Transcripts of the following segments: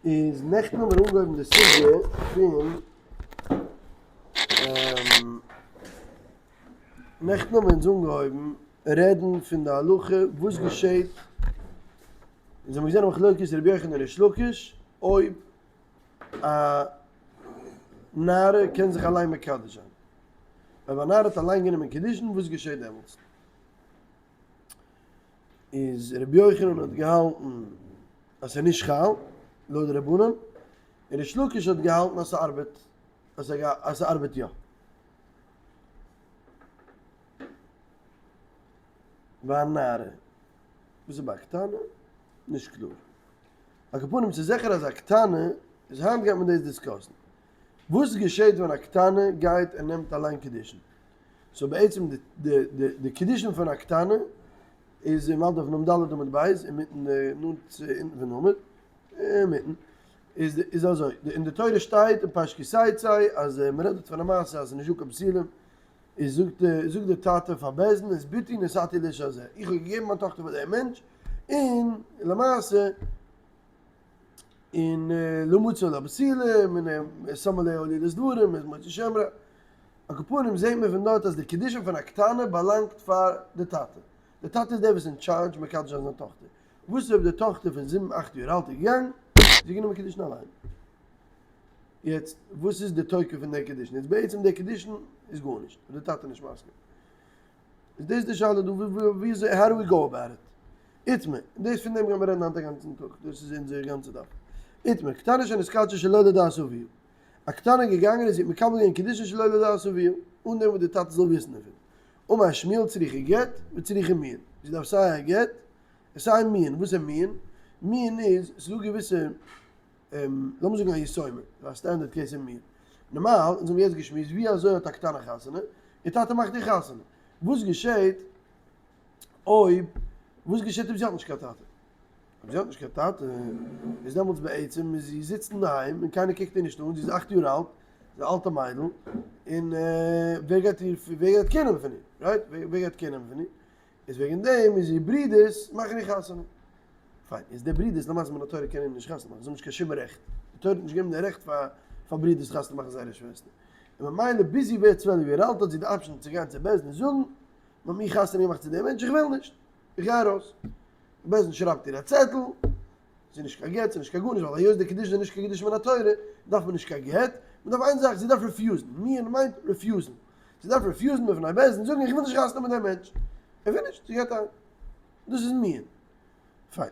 איז נעכטן האבן מיר אנגעהויבן די סוגיא פון נעכטן האבן אונז אנגעהויבן רעדן פון די הלכה וואס געשעט, אונז האבן געזען א מחלוקת רבי יוחנן און ריש לקיש אויב א נערה קען זיך אליין מקדש זיין, אויב א נערה האט אליין גענומען קידושין וואס געשעט דעמאלטס? איז רבי יוחנן האט געהאלטן אז ס'איז נישט חל לויט די רבנן, און ריש לקיש האט געהאלטן אז ס'ארבעט, אז ס'ארבעט יא. ביי א נערה. וואס איז ביי א קטנה? נישט קלאר. על כל פנים ס'איז זיכער אז א קטנה, איז היינט גייט מען דאס discuss ן. וואס געשעט ווען א קטנה גייט און נעמט אליין קידושין? so בעצם די קידושין פון א קטנה איז אין מלדף נ ד עמוד ב', אינמיטן די נאנט צו אונטן פון עמוד, אינמיטן, איז איז אזוי, אין די תורה שטייט אין פרשת כי תצא אז מען רעדט דארט פון א מעשה אז ס'איז נישט דא קיין בתולים, איז זאגט זאגט די טאטע פאר בית דין את בתי נתתי לאיש הזה, איך האב געגעבן מיין טאכטער פאר דעם מענטש, און למעשה און לא מצא לה בתולים, און ער שם עליה עלילת דברים, ער איז מוציא שם רע. על כל פנים זעהט מען פון דארט אז די קידושין פון א קטנה באלאנגט פאר די טאטע. די טאטע איז דער וואס אין טשארדזש מקדש זיין זיין טאכטער. וואס איז אויב די טאכטער פון זיבן אכט יאר אלט איז געגאנגען, זי האט גענומען קידושין אליין. יעצט וואס איז די תוקף פון די קידושין? יעצט בעצם די קידושין איז גארנישט, אויב די טאטע איז נישט מסכים. איז דאס די שאלה דא, וויאזוי, how do we go about it? איתמר, און דאס פון דעם גיימיר רעדן היינט א גאנצן טאג, דאס איז אונזער גאנצע דף. איתמר, קטנה שנתקדשה שלא לדעת אביה. א קטנה איז געגאנגען און זי האט מקבל געווען קידושין שלא לדעת אביה, אן דעם וואס די טאטע זאל וויסן דערפון. אמר שמואל צריכה גט וצריכה מיאון, זי דארף סיי א גט און סיי מיאון, וואס איז מיאון? מיאון איז, ס'איז דא געוויסע, לאמיר זאגן א יתומה, א standard case אין מיאון. נארמאל, אונז האבן יעצט געשמועסט ווי אזוי האט א קטנה חתונה, איר טאטע מאכט איר חתונה. וואס געשעט אויב, וואס געשעט אויב זי האט נישט קיין טאטע? אויב זי האט נישט קיין טאטע, איז דעמאלטס בעצם איז זי זיצט אינדערהיים און קיינער קוקט איר נישט אן, זי איז אכט יאר אלט, זי איז א אלטע מיידל, און ווער גייט איר, ווער גייט care נעמען פון איר, right? ווער גייט care נעמען פון איר? איז וועגן דעם איז איר ברידערס מאכן איר חתונה. פיין, איז די ברידערס למעשה מן התורה קענען איר נישט חתונה מאכן, זיי האבן נישט קיין שום רעכט, די תורה האט נישט געגעבן די רעכט פאר פאר ברידערס חתונה מאכן זייערע שוועסטער, און ממילא ביז זי ווערט 12 יאר אלט האט זי די option צו גיין צו בית דין און זאגן, מען האט מיר חתונה געמאכט צו דעם מענטש, איך וויל נישט, איך גיי ארויס. בית דין שרייבט איר א צעטל, ס'איז נישט קיין גט, ס'איז נישט קיין גארנישט, ווייל היות די קידושין איז נישט קיין קידושין מן התורה, דארף מען נישט קיין גט, מען דארף איין זאך, זי דארף refuse ן, מיאון מיינט refuse ן, זי דארף refuse ן בפני בית דין, זאגן איך וויל נישט חתונה מיט דעם מענטש, איך וויל נישט, זי גייט אהיים, דאס איז מיאון. פיין.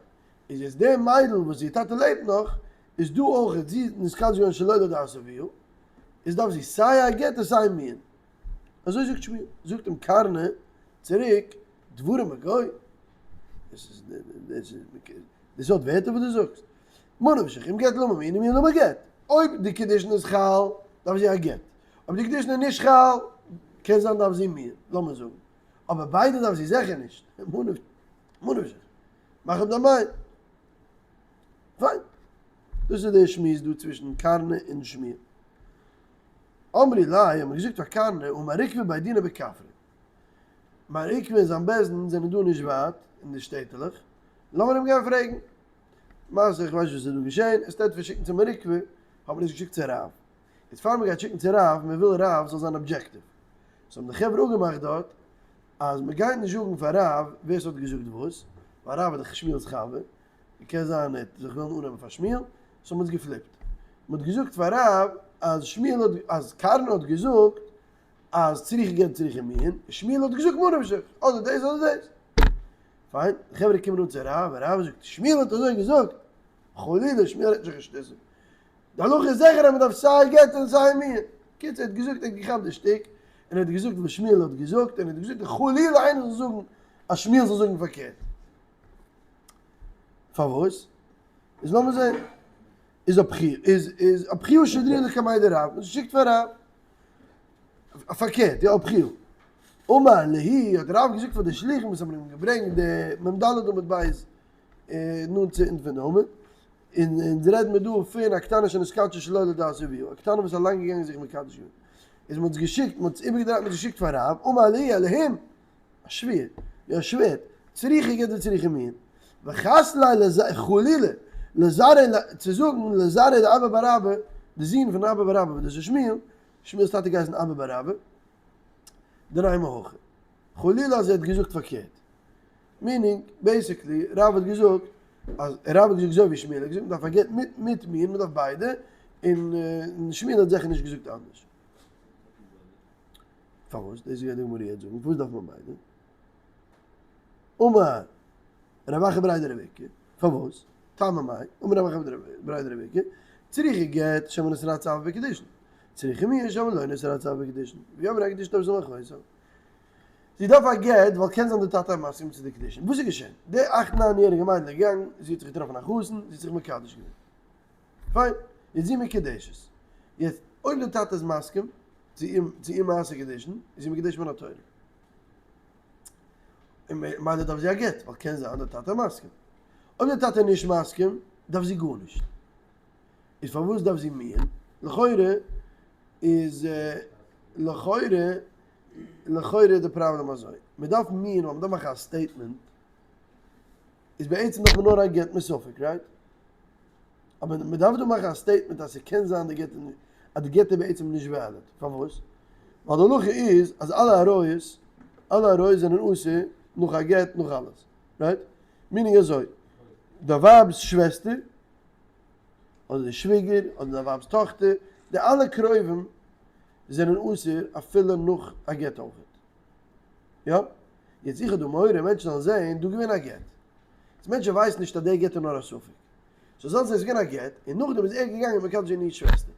איז יעצט די מיידל וואס איר טאטע לעבט נאך, איז דא אויך, זי איז נתקדש געווארן שלא לדעת אביה, איז דארף זי סיי א גט און סיי מיאון. אזוי זאגט שמואל, זאגט אים קרנא צוריק, דברים בגו, דאס איז דאס האט ווערטער וואס דו זאגסט. ממה נפשך, אם גט למה מיאון אם מיאון למה גט. אויב די קידושין איז חל, דארף זי א גט. אויב די קידושין איז נישט חל, קען זיין דארף זי מיאון, לאמיר זאגן. אבער ביידע דארף זי זיכער נישט. ממה נפשך, מאך אפ דיין mind. פיין. דאס איז דער שמועס דא צווישן קרנא און שמואל. אמרי ליה, האט מען געזאגט פאר קרנא, הא מר עוקבא ובי דיניה בכפרי. מר עוקבא און זיין בית דין זענען דא נישט ווייט אין די שטעטעלעך, לאמיר אים גיין פרעגן. למעשה איך ווייס נישט וואס איז דא געשען, instead פון שיקן צו מר עוקבא האט מען עס געשיקט צו רב. יעצט פאר מען גייט שיקן צו רב, מען וויל רב זאל זיין objective. so האבן די חברה אפגעמאכט דארט אז מען גייט נישט זאגן פאר רב ווער ס'האט געזאגט וואס, ווייל רב איז דאך שמואל'ס חבר, און קען זיין ער וועט זיך וועלן אננעמען פאר שמואל, so האט מען עס גע flip ט. מען האט געזאגט פאר רב אז שמואל האט אז קרנא האט געזאגט אז צריכה גט צריכה מיאון, און שמואל האט געזאגט ממה נפשך, אדער דאס אדער דאס. פיין, די חברה קומען אן צו רב, און רב זאגט, שמואל האט אזוי געזאגט, חלילה, שמואל רעדט נישט קיין שטותים. די הלכה איז זיכער אז מען דארף סיי גט און סיי מיאון. קיצור, ער האט געזאגט, ער האט געכאפט די שטיק, און ער האט געזאגט וואס שמואל האט געזאגט, און ער האט געזאגט חלילה איינער זאל זאגן אז שמואל זאל זאגן פארקערט. פארוואס? איז לאמיר זען. איז אפכי, איז איז אפכיהו שדריה לקמיה דרב, מען שיקט פאר רב. פארקערט, יא אפכיהו. אמר להו, האט רב געזאגט פאר די שלוחים וואס האבן אים געברענגט די מ ד עמוד בית נאנט צו אונטן פון די עמוד, און אונז רעדן מיר דא פון א קטנה שנתקדשה שלא לדעת אביה, א קטנה וואס איז אליין געגאנגען זיך מקדש געווען. איז מען האט עס געשיקט, מען האט עס איבערגעדרייט, מען האט עס געשיקט פאר רב, אמר להו אלהים, א שווער, יא שווערט, צריכה גט וצריכה מיאון, וחס ליה לז חלילה. לזרעיה צו זאגן לזרעיה דאבא בר אבא, די זון פון אבא בר אבא וואס דאס איז שמואל, שמואל'ס טאטע געהייסן אבא בר אבא, דנימא הכי. חלילה אז ער האט געזאגט פארקערט. meaning, basically, רב האט געזאגט אז רב האט געזאגט אזוי ווי שמואל האט געזאגט, מ'דארף א גט מיט מיט מיאון, מ'דארף ביידע, און שמואל האט זיכער נישט געזאגט אנדערש. פארוואס? דאס גייט די גמרא יעצט זאגן, פארוואס דארף מען ביידע? אמר רב אחא בריה דרב איקא, פארוואס? טעמא מאי, אמר רב אחא בריה דרב איקא, צריכה גט שמא נתרצה אבא בקידושין, צריכה מיאון שמא לא נתרצה אבא בקידושין, ויאמרו אין קידושין תופסין מאחותה. זי דארף א גט ווייל קען זיין די טאטע איז מסכים צו די קידושין. וואס איז געשען? די אכט ניין יעריגע מיידל איז געגאנגען, זי האט זיך געטראפן א חתן, זי האט זיך מקדש געווען. פיין, יעצט זי מקודשת. יעצט אויב די טאטע איז מסכים צו איר צו איר מעשה קידושין, איז זי מקודשת מן התורה. און ממילא דארף זי א גט, ווייל קען זיין די טאטע איז מסכים. אויב די טאטע איז נישט מסכים, דארף זי גארנישט. איז פארוואס דארף זי מיאון? לכאורה איז לכאורה לכאורה איז די פראבלעם אזוי, מען דארף מיאון ווייל מען דארף מאכן א statement, איז בעצם דארף מען נאר א גט מספק, right? אבער מען דארף דא מאכן א statement אז ס'קען זיין די גט איז אז די גט איז בעצם נישט valid, פארוואס? ווייל די הלכה איז אז אלע עריות, אלע עריות זענען אסור נאך א גט נאך אלעס, right? meaning אזוי, די ווייב'ס שוועסטער, אדער די שוויגער, אדער די ווייב'ס טאכטער, די אלע קרובים זענען אסור אפילו נאך א גט אויכעט. יא? יעצט איך האב דא מורא מענטשן זאלן זעהן דא געווען א גט. יעצט מענטשן ווייסן נישט אז דער גט איז נאר א ספק. so זאלן זעהן ס'איז געווען א גט און נאכדעם איז ער געגאנגען מקדש זיין איר שוועסטער.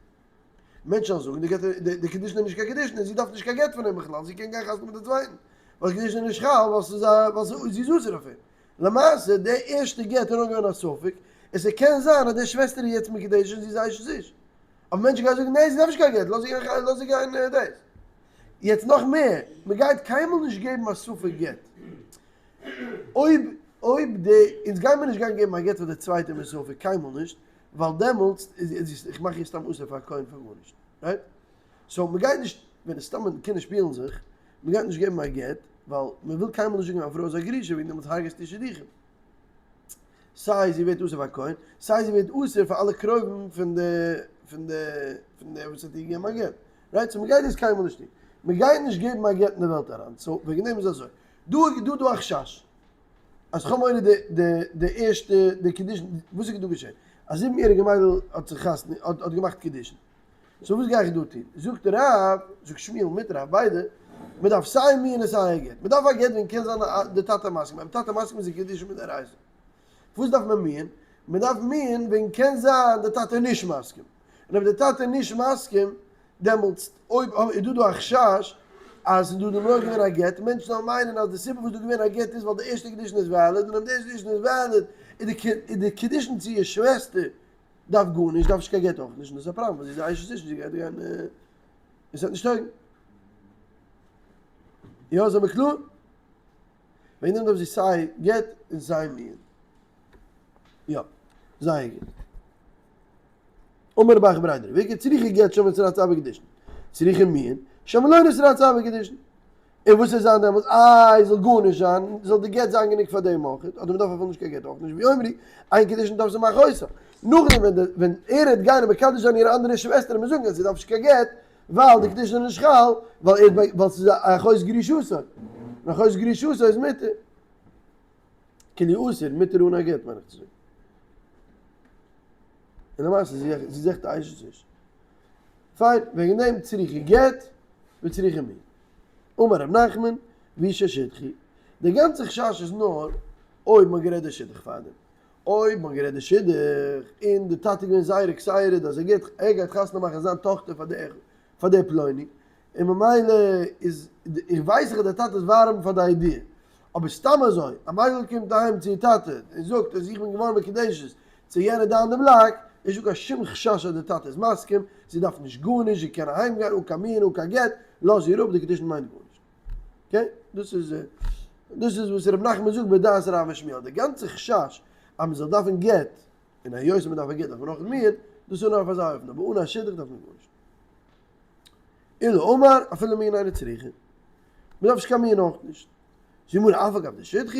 מענטשן זאלן זאגן די גט די קידושין איז נישט קיין קידושין און זי דארף נישט קיין גט פון אים בכלל זי קען גיין חתונה מיט די צווייטן ווייל קידושין איז נישט חל ווייל ס'איז א ווייל זי איז אסור אויף אים. למעשה די ערשטע גט איז נאר געווען א ספק און ס'קען זיין אז די שוועסטער איז יעצט מקודשת און זי איז אשת איש. אבער מענטשן גייען זאגן ניין זי דארף נישט קיין גט לאז זי גיין לאז זי גיין דאס. יעצט נאך מער, מען גייט קיינמאל נישט געבן א ספק גט. אויב אויב די אונז גיימער נישט גיין געבן א גט פאר די צווייטע מספק קיינמאל נישט, ווייל דעמאלטס איז איך מאך איר סתם אסור פאר א כהן פאר גארנישט, right? so מען גייט נישט ווען סתם קינדער שפילן זיך, מען גייט נישט געבן א גט ווייל מען וויל קיינמאל נישט זאגן א פרוי איז א גרושה וועגן דעמאלטס הרג'סטו שידוכים. סיי זי ווערט אסור פאר כהן, סיי זי ווערט אסור פאר אלע קרובים פון די פון די פון די וואס האט איר געגעבן א גט. right? so מ'גייט דאס קיינמאל נישט טון. מ'גייט נישט געבן א גט אין די וועלט אריין. so וועגן דעם איז אזוי. דא איז דא דא א חשש. אז כ'האב מורא די די די ערשטע די קידושין, וואס איז דא געשען? א זיבן יעריגע מיידל האט זיך חתונה האט האט געמאכט קידושין. so וואס גיי איך דא טון? זאגט רב, זאגט שמואל מיט רב ביידע, מען דארף סיי מיאון און סיי א גט. מען דארף א גט ווען קען זיין די טאטע מסכים, אויב טאטע מסכים איז די קידושין מדאורייתא. וואס דארף מען מיאון? מען דארף מיאון וועגן קען זיין די טאטע איז נישט מסכים. און אויב די טאטע איז נישט מסכים, דעמאלטס אויב איז דא דא א חשש אז ס'איז דא דא נאר געווען א גט, מענטשן זאלן מיינען אז די סיבה וואס דא געווען א גט איז ווייל די ערשטע קידושין איז valid, און אויב די ערשטע קידושין איז valid איז די קידושין צו איר שוועסטער דארף גארנישט, דארף נישט קיין גט אויך נישט, און דאס איז א פראבלעם, ווייל זי איז א אשת איש און זי גייט גיין, עס וועט נישט טויגן. יא, זעמיר קלאר? וועגן דעם דארף זי סיי גט און סיי מיאון. יא, זייער גוט. אמר רבי אחא בריה דרב איקא צריכה גט שמא נתרצה אבא בקידושין, צריכה מיאון שמא לא נתרצה אבא בקידושין. און וואס וועט זיין דעמאלטס? איי, זאל גארנישט זיין, זאל די גט זיין גענוג פאר דעם אויך, אדער מ'דארף אפילו נישט קיין גט אויך נישט, ויאמרו, אין קידושין תופסין מאחותה. נאכדעם ווען די ווען ער וועט גיין און מקדש זיין איר אנדערע שוועסטער און זאגן אז זי דארף נישט קיין גט, ווייל די קידושין איז נישט חל, ווייל ער ווייל ס'איז א אחות גרושתו, און אחות גרושתו איז מותר. כאילו אסור, מותר אן א גט מיין איך צו זאגן. און למעשה זי איז עכט א אשת איש. פיין, וועגן דעם צריכה גט וצריכה מיאון. אמר רב נחמן, והוא ששידכו. די גאנצע חשש איז נאר אויב מ'האט גערעדט די שידוך פארדעם. אויב מ'האט גערעדט די שידוך און די טאטע איז געווען זייער excited אז ער גייט ער גייט חתונה מאכן זיין טאכטער פאר די פאר די פלוני, און ממילא איז איך ווייס איך אז די טאטע איז ווארעם פאר די idea. אבער סתם אזוי, א מיידל קומט אהיים צו איר טאטע און זאגט אז איך בין געווארן מקודשת צו יענער down the block, איז נישטא קיין שום חשש אז די טאטע איז מסכים, זי דארף נישט גארנישט, זי קען אהיים גיין אן קיין מיאון אן קיין גט, לאז איר אפ, די קידושין מיינט גארנישט. okay? דאס איז דאס איז וואס ר' נחמן זאגט בדעת רב ושמואל, די גאנצע חשש אז מען זאל דארפן גט, און היות מען דארף א גט דארף מען אויך מיאון, דאס איז נאר אויף אזא אופן, אבער אן א שידוך דארף מען גארנישט. עולא אמר, אפילו מיאון אינה צריכה. מען דארף נישט קיין מיאון אויך נישט. זאגט די גמרא אף על גב דשידכו.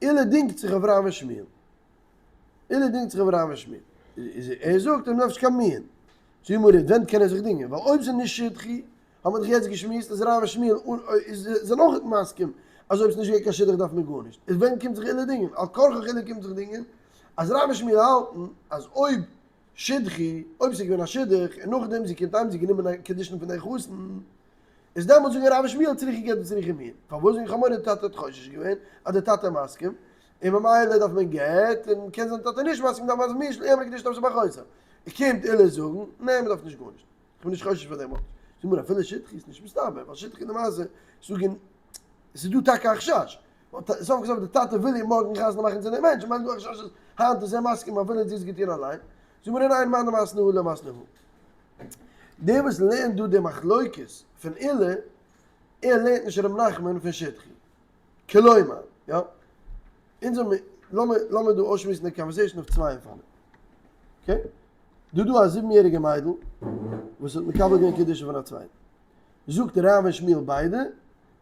עולא דינגט זיך אויף רב ושמואל. עולא דינגט זיך אויף רב ושמואל. איז ער זאגט אז מ'דארף נישט קיין מיאון. זאגט גמרא, ווען קען ער זיך דינגען? ווייל אויב ס'איז נישט שידכי, האבן מיר דאך יעצט געשמועסט אז רב ושמואל זענען אויך מסכים אז אויב ס'איז נישט געווען קיין שידוך דארף מען גארנישט. איז ווען קומט זיך עולא דינגען? על כרחך עולא קומט זיך דינגען אז רב ושמואל האלטן אז אויב שידכי, אויב ס'איז געווען א שידוך און נאכדעם זי קומט אהיים זי גענומען א קידושין פון דער חתן, איז דעמאלטס זאגן רב ושמואל צריכה גט וצריכה מיאון, פארוואס זאגן כ'האב מורא די טאטע האט חושש געווען אז די טאטע איז מסכים, און ממילא דארף מען גט, און קען זיין די טאטע איז נישט מסכים דארף מען אז מיאון שלא יאמר קידושין תפסה באחותה, קומט עולא זאגן, נע מ'דארף נישט גארנישט, כ'בין נישט חושש פאר דעם אויך נישט, זאג מיר אפילו שידכי איז נישט מסתבר, ווייל שידכי למעשה זאגן, ס'איז דא טאקע א חשש, סוף כל סוף די טאטע וויל איר מארגן חתונה מאכן צו דעם מענטש, מיינט דא א חשש אז היינט איז ער מסכים אפילו זי האט עס געטון אליין, זאג מיר אין מאן דמתני הא למתני הא. דער וואס לערנט דא די מחלוקת פון עולא, ער לערנט נישט ר' נחמן פון שידכי. כלומר, יא, אונז האבן, לאמיר לאמיר דא אויסשמועסן די conversation אויף צוויי אופנים. okay? דא דא א זיבן יעריגע מיידל וואס האט מקבל געווען קידושין פון א צווייטן. זאגט רב און שמואל ביידע,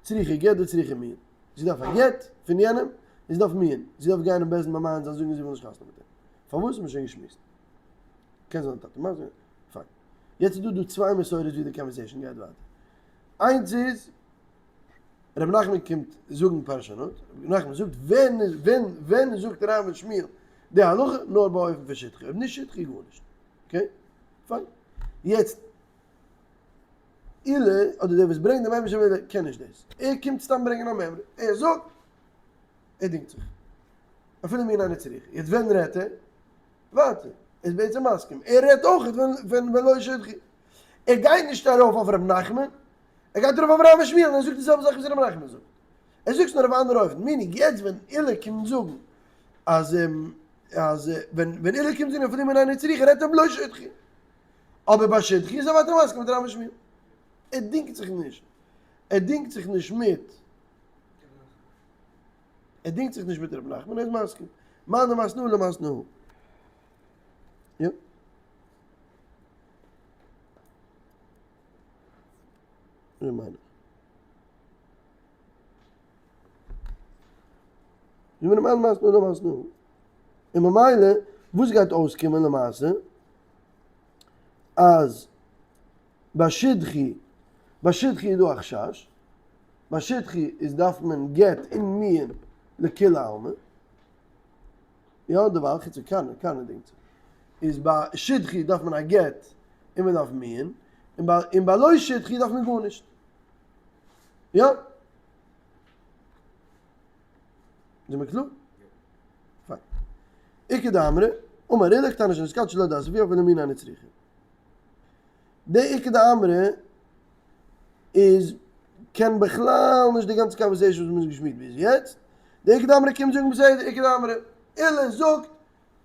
צריכה גט וצריכה מיאון. זי דארף א גט פון יענעם, און זי דארף מיאון. זי דארף גיין אין בית דין ממאן זיין זאגן זי וויל נישט חתונה מיט אים. פארוואס האט מען שוין געשמועסט. קען זיין די טאטע מאכט זיך. פיין. יעצט איז דא דא צוויי מסורות ווי די conversation גייט ווייטער. איינס איז, רבי נחמן קומט זאגן פרשנות, רבי נחמן זאגט ווען ווען ווען זאגט רב און שמואל די הלכה נאר באופן פון שידכי, אויב נישט שידכי גארנישט. okay? פיין. יעצט עולא אדער דער וואס ברענגט די מימרא של עולא קען נישט דאס, ער קומט סתם ברענגען א מימרא, ער זאגט, ער דינגט זיך, אפילו מיאון אינו צריכה, יעצט ווען רעדט ער? ווייטער, ער איז בעצם מסכים, ער רעדט אויך ווען ווען לא שידכי, ער גייט נישט ארויף אויף ר' נחמן, ער גייט ארויף אויף רב ושמואל און ער זאגט די זעלבע זאך וואס ר' נחמן זאגט, ער זאגט עס נאר אויף א אנדערע אופן, meaning יעצט ווען עולא קומט זאגן אז אז ווען ווען עולא קומט זאגן אפילו מיאון אינה צריכה רעדט ער בלא שידכי. אבער ביי שידכי איז ער ווייטער מסכים מיט רב ושמואל. ער דינגט זיך נישט. ער דינגט זיך נישט מיט. ער דינגט זיך נישט מיט ר' נחמן, ער איז מסכים. מאן דמתני הא למתני הא. יא. מיין איך. מאן דמתני הא למתני הא. און ממילא וואס גייט אויסקומען למעשה? אז ביי שידכי, ביי שידכי איז דא א חשש, ביי שידכי איז דארף מען גט און מיאון לכולי עלמא, יא דערווייל חוץ פון קארנער, קארנער דינגט זיך, איז ביי שידכי דארף מען א גט און מען דארף מיאון, און ביי און ביי לא שידכי דארף מען גארנישט, יא? זעמיר קלאר? פיין. איכא דאמרי, אמר עולא קטנה שנתקדשה שלא על דעת אביה אפילו מיאון אינה צריכה. די איכא דאמרי איז קען בכלל נישט די גאנצע conversation וואס מ'האט געשמועסט ביז יעצט. די איכא דאמרי קומט זאגן בסדר איכא דאמרי. עולא זאגט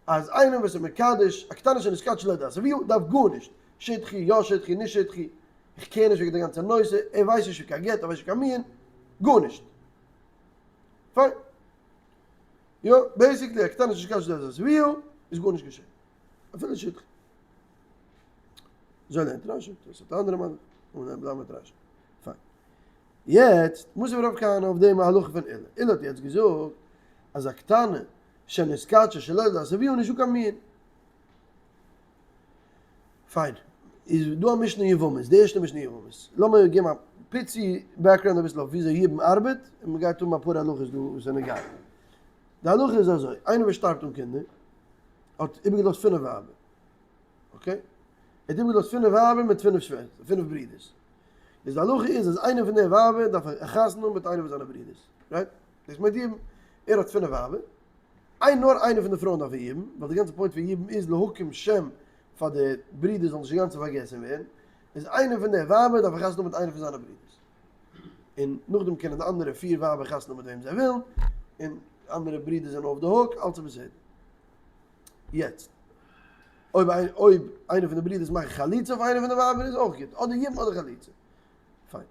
אז איינער וואס איז מקדש א קטנה שנתקדשה שלא על דעת אביה דארף גארנישט. שידכי יא שידכי נישט שידכי. איך care נישט וועגן די גאנצע נושא. ער ווייסט נישט פון קיין גט ער ווייסט נישט קיין מיאון. גארנישט. פיין. יא, basically א קטנה שנתקדשה שלא על דעת אביה איז גארנישט געשען. אפילו שידכי. אזוי לערנט רשי, דאס האט אנדערע מהלך, און ער בלייבט מיט רשי. פיין. יעצט, מותיב רב כהנא אויף דעם הלכה פון עולא. עולא האט יעצט געזאגט אז א קטנה שנתקדשה שלא על דעת אביה נישטא קיין מיאון. פיין. איז דא א משנה יבמות, די ערשטע משנה יבמות. לאמיר געבן א פיצי background אביסל אויף וויאזוי יבום ארבעט, און מען גייט האבן אפאר הלכות דא וואס זענען גייען. די הלכה איז אזוי, איינער וואס שטארבט אן קינדער, האט איבערגעלאזט פינף ווייבער, okay? ער האט איבערגעלאזט פינף ווייבער מיט פינף שוועסטער, פינף ברידערס. איז די הלכה איז אז איינער פון די ווייבער דארף חתונה האבן מיט איינער פון זיינע ברידערס, right? דאס מיינט יבום. ער האט פינף ווייבער, איין נאר איינע פון די פרויען דארף יבום, ווייל די גאנצע point פון יבום איז להקים שם פאר די ברידער זאלן נישט אינגאנצן פארגעסן ווערן, איז איינע פון די ווייבער דארף חתונה האבן מיט איינע פון זיינע ברידערס, און נאכדעם קענען די אנדערע פיר ווייבער חתונה האבן מיט וועם זיי ווילן, און אנדערע ברידער זענען off the hook, אלץ איז בסדר. יעצט, אויב אויב איינע פון די ברידערס מאכן חליצה אויף איינע פון די ווייבער איז אויך גוט, אדער יבום אדער חליצה. פיין.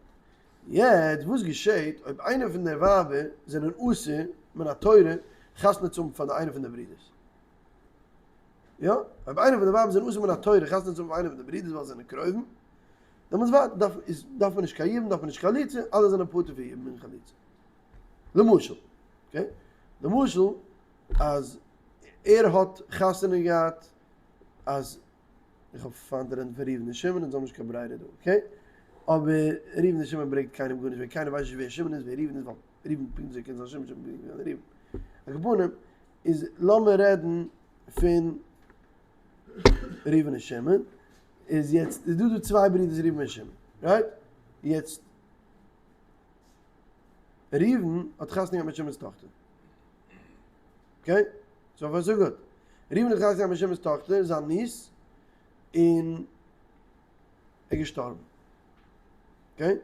יעצט וואס געשעט אויב איינע פון די ווייבער זענען אסור מן התורה חתונה צו האבן פאר די איינע פון די ברידערס? יא, אויב איינע פון די ווייבער זענען אסור מן התורה חתונה צו האבן פאר איינע פון די ברידערס ווייל זיי זענען קרובים, דעמאלטס ווייטער דארף איז דארף מען נישט קיין יבום דארף מען נישט חליצה, אלע זענען פטור פון יבום און חליצה. למשל, okay? למשל אז ער האט חתונה געהאט אז איך האב פיינט רעדן פון ראובן און שמעון אונז האבן נישט קיין ברירה דא okay, אבער ראובן און שמעון ברענגט קיינעם גארנישט ווייל קיינער ווייסט נישט ווער שמעון איז ווער ראובן איז ווייל ראובן פונקט אזוי קען זיין שמעון שמעון פונקט אזוי קען זיין ראובן. על כל פנים איז לאמיר רעדן פון ראובן און שמעון, איז יעצט איז דא דא צוויי ברידערס ראובן און שמעון, right? יעצט ראובן האט חתונה געהאט מיט שמעון'ס טאכטער, okay? so far so good. ראובן האט חתונה געהאט מיט שמעון'ס טאכטער, זיין niece, און ער איז געשטארבן. okay?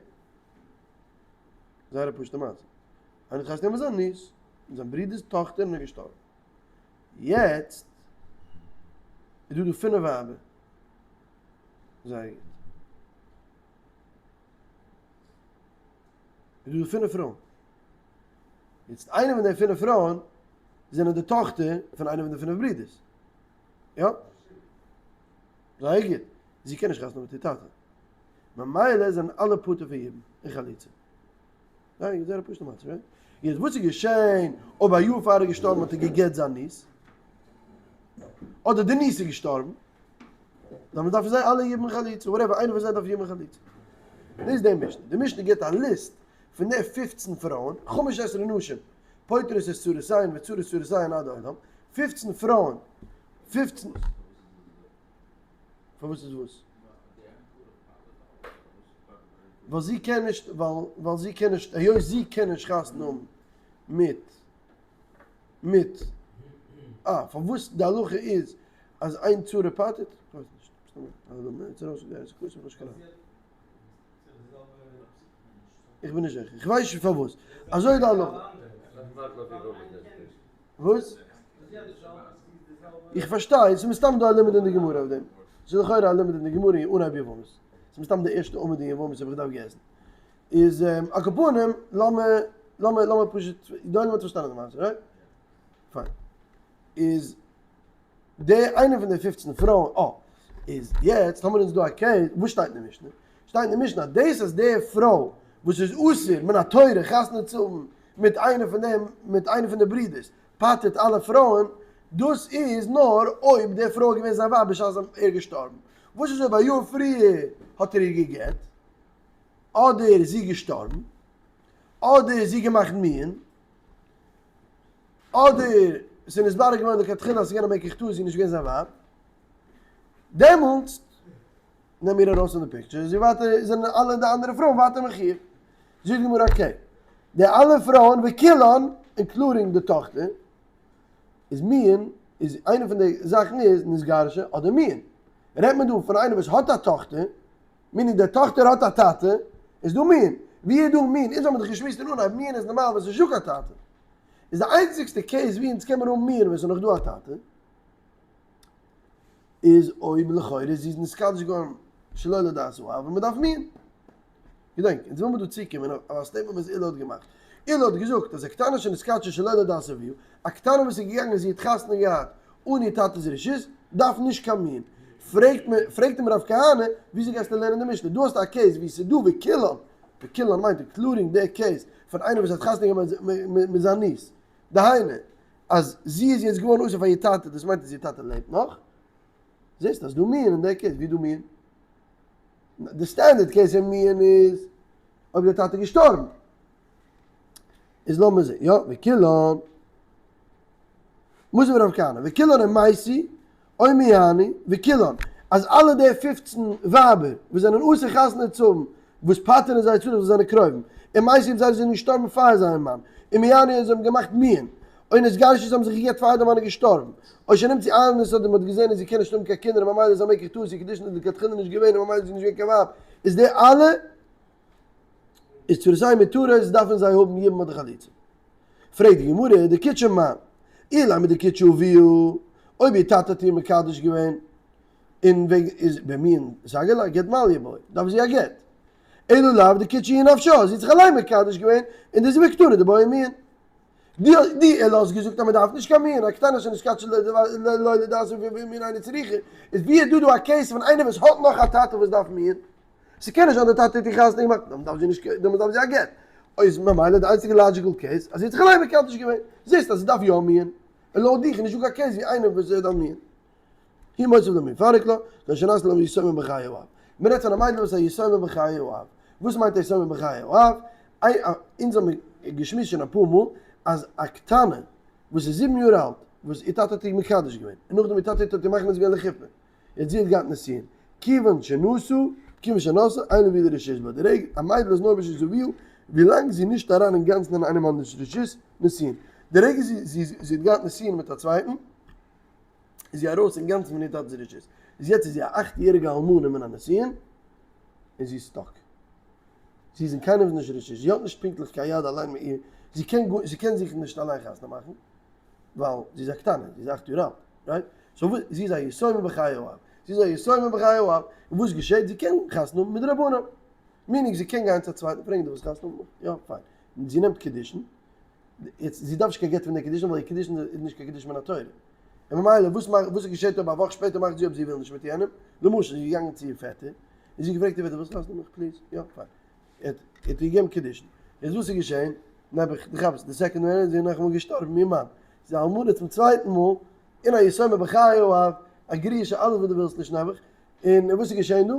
זייער א פשוט'ע מעשה. איינער האט חתונה געהאט מיט זיין niece, מיט זיין ברודער'ס טאכטער און ער איז געשטארבן. יעצט איז דא דא פינף ווייבער. זייער גוט. איז דא דא פינף פרויען. יעצט איינע פון די פינף פרויען זענען די טאכטער פון איינע פון די פינף ברידערס. יא? זייער גוט. זי קען נישט חתונה מיט איר טאטע. ממילא זענען אלע פטור פון יבום און חליצה. זייער גוט, זייער א פשוט'ע מצב, right? יעצט וואס איז געשען אויב א יאר פאר ער איז געשטארבן האט ער גע'גט זיין niece? אדער די niece איז געשטארבן? דאן דארפן זיי אלע יבום חליצה, whatever, איינער פון זיי דארף יבום חליצה. דאס איז די משנה. די משנה גיבט א list פון די פופצן פרויען, חמש עשרה נשים, פוטרות את צרותיהן וצרות צרותיהן עד עולם, פופצן פרויען, פופצן, פארוואס איז וואס? ווייל זי קען נישט, ווייל זי קען נישט, היות זי קען נישט חתונה האבן מיט, מיט, אה, פארוואס די הלכה איז אז איין צרה פטר'ט? כ'ווייס נישט. איך בין נישט זיכער. איך ווייס נישט פארוואס. אזוי איז די הלכה. וואס? איך פארשטיי, ס'איז מסתם דא א לימוד אין די גמרא אויף דעם. ס'איז לכאורה א לימוד אין די גמרא אין אנהייב יבמות. ס'איז מסתם די ערשטע עמוד אין יבמות האב איך געדארפט געסן. איז על כל פנים, לאמיר, לאמיר, לאמיר פשוט, די עולם האט פארשטאנען די מעשה, right? פיין. איז די איינע פון די פופצן פרויען, אה, איז יעצט האמיר אונז דא א case, וואס שטייט אין די משנה? שטייט אין די משנה אז דאס אז די פרוי וואס איז אסור מן התורה חתונה צו האבן מיט איינע פון דעם מיט איינע פון די ברידערס פטר'ט אלע פרויען, דאס איז נאר אויב די פרוי איז געווען זיין ווייב בשעת ער איז געשטארבן, וואס איז אויב א יאר פריער האט ער איר גע'גט, אדער איז זי געשטארבן, אדער איז זי געמאכט מיאון, אדער ס'איז נתברר געווארן לכתחילה אז ס'איז געווען א מקח טעות, זי איז נישט געווען זיין ווייב, דעמאלטס נעם איר ארויס פון די picture, זי ווייטער זענען אלע די אנדערע פרויען ווייטער מחיוב. זאגט די גמרא okay, די אלע פרויען וכולן, including די טאכטער, איז מיאון, איז איינע פון די זאכן איז נתגרשה אדער מיאון. רעדט מען דא פון איינער וואס האט א טאכטער, meaning די טאכטער האט א טאטע, איז דא מיאון. ווי איז דא מיאון? אונז האבן דאך געשמועסט אין אנהייב, מיאון איז נארמאל ווען ס'איז נישטא קיין טאטע. איז די איינציגסטע case ווי אונז קען מיר האבן מיאון ווען ס'איז נאך דא א טאטע, איז אויב לכאורה זי איז נתקדש געווארן שלא לדעת האב און מ'דארף מיאון. געדענק, אונז וויל מיר דא צוקומען אויף א statement וואס עולא האט געמאכט. עולא האט געזאגט אז א קטנה שנתקדשה שלא לדעת אביה, א קטנה וואס איז געגאנגען און זי האט חתונה געהאט אן איר טאטע'ס רשות, דארף נישט קיין מיאון. פרעגט מען, פרעגט אים רב כהנא, וויאזוי גייסטו לערנען די משנה? דא האסטו א case ווי ס'איז דא וכולן, וכולן מיינט including די case פון איינער וואס האט חתונה געהאט מיט זיין niece, דהיינו אז זי איז יעצט געווארן אסור פאר איר טאטע, דאס מיינט אז איר טאטע לעבט נאך. זעסט אז דא מיאון אין די case, ווי דא מיאון? די standard case אין מיאון איז אויב די טאטע איז געשטארבן. איז לאמיר זעהן, יא, וכולן, מוז מען רב כהנא, וכולן אם מתו, או מיאנו, וכולן, אז אלע די פופצן ווייבער וואס זענען אסור חתונה צו האבן, וואס פטר'ן זיי צרות וואס זענען קרובים, אם מתו אויב זיי זענען געשטארבן פאר זייער מאן, או מיאנו און זיי האבן געמאכט מיאון, או נתגרשו זיי האבן זיך גע'גט פאר די מאן איז געשטארבן, או שנמצאו איילונית אדער מען האט געזען אז זי קען נישט האבן קיין קינדער און ממילא איז א מקח טעות איר קידושין איז לכתחילה נישט געווען און ממילא איז זי נישט געווען קיין ווייב, איז די אלע איז צרותיהן מותרות דארפן זיי האבן יבום אדער חליצה. פרעגט די גמרא, דקידשה מאן, אילימא דקידשה אביה, אויב איר טאטע האט איר מקדש געווען, און וועגן איז במיאון סגי לה גט מעליא בעי, דארף זי א גט. אלא לאו דקידשה היא נפשה, זי האט זיך אליין מקדש געווען, און די זיווג קתני דבעיא מיאון. די די עולא האסט געזאגט אז מען דארף נישט קיין מיאון, א קטנה שנתקדשה לא לדעת אביה ומיאון אינה צריכה, איז ווי איז דא דא א case פון איינער וואס האט נאך א טאטע וואס דארף מיאון? ס'קען נישט זיין די טאטע האט איר חתונה געמאכט, דעמאלט דארף זי נישט, דעמאלט דארף זי א גט. איז ממילא די איינציגע logical case אז זי האט זיך אליין מקדש געווען. זעסט אז זי דארף יא מיאון. און לויט דיך איז נישטא קיין case ווי איינער וואס דארף מיאון. היא מוסיף לה מפרק לה, כגון שנשאה לה יתומה בחיי האב. מען רעדט פון א מיידל וואס איז א יתומה בחיי האב. וואס מיינט א יתומה בחיי האב? אונז האבן געשמועסט שוין אפאר מאל אז א קטנה וואס איז 7 יאר אלט וואס איר טאטע האט איר מקדש געווען און נאכדעם איר טאטע האט איר מכניס געווען לחופה יעצט זי האט געהאט נישואין כיוון שנשא כיוון שנשא אין לאביה רשות בה די רגע א מיידל איז נאר ברשות אביה ווילאנג זי איז נישט אריין אינגאנצן אין איינעם אנדערש רשות נישואין די רגע זי זי האט געהאט נישואין מיט א צווייטן איז זי ארויס אינגאנצן פון איר טאטע'ס רשות איז יעצט איז זי א 8 יעריגע אלמנה מן הנישואין און זי איז stuck. זי איז אין קיינעמ'ס נישט רשות, זי האט נישט פונקטליך קיין יד אליין מיט איר, זי קען גאר, זי קען זיך נישט אליין חתונה מאכן, ווייל זי איז א קטנה, זי איז 8 יאר אלט, right? So וואס, זי איז א יתומה בחיי האב, זי איז א יתומה בחיי האב, און וואס געשעט, זי קען חתונה האבן מדרבנן, meaning זי קען גיין צו א צווייטן פרעגן דו ווילסט חתונה האבן? יא, פיין, זי נעמט קידושין, יעצט זי דארף נישט קיין גט פון די קידושין ווייל איר קידושין איז נישט קיין קידושין מן התורה, און ממילא וואס מאכט, וואס געשעט אויב א וואך שפעטער מאכט זי אפ זי וויל נישט מיט יענעם, למשל זי איז געגאנגען צו איר פעטער, און זי האט געפרעגט איר פעטער ווילסט חתונה מיך please? יא פיין. ער האט איר געגעבן קידושין. יעצט וואס איז געשען? נעבעך דו כאפסט די second marriage איז נאכאמאל געשטארבן איר מאן. זי איז א אלמנה צום צווייטן מאל, און א יתומה בחיי האב, א גרושה, אלעס וואס דו ווילסט נישט נעבעך. און וואס איז געשען דא?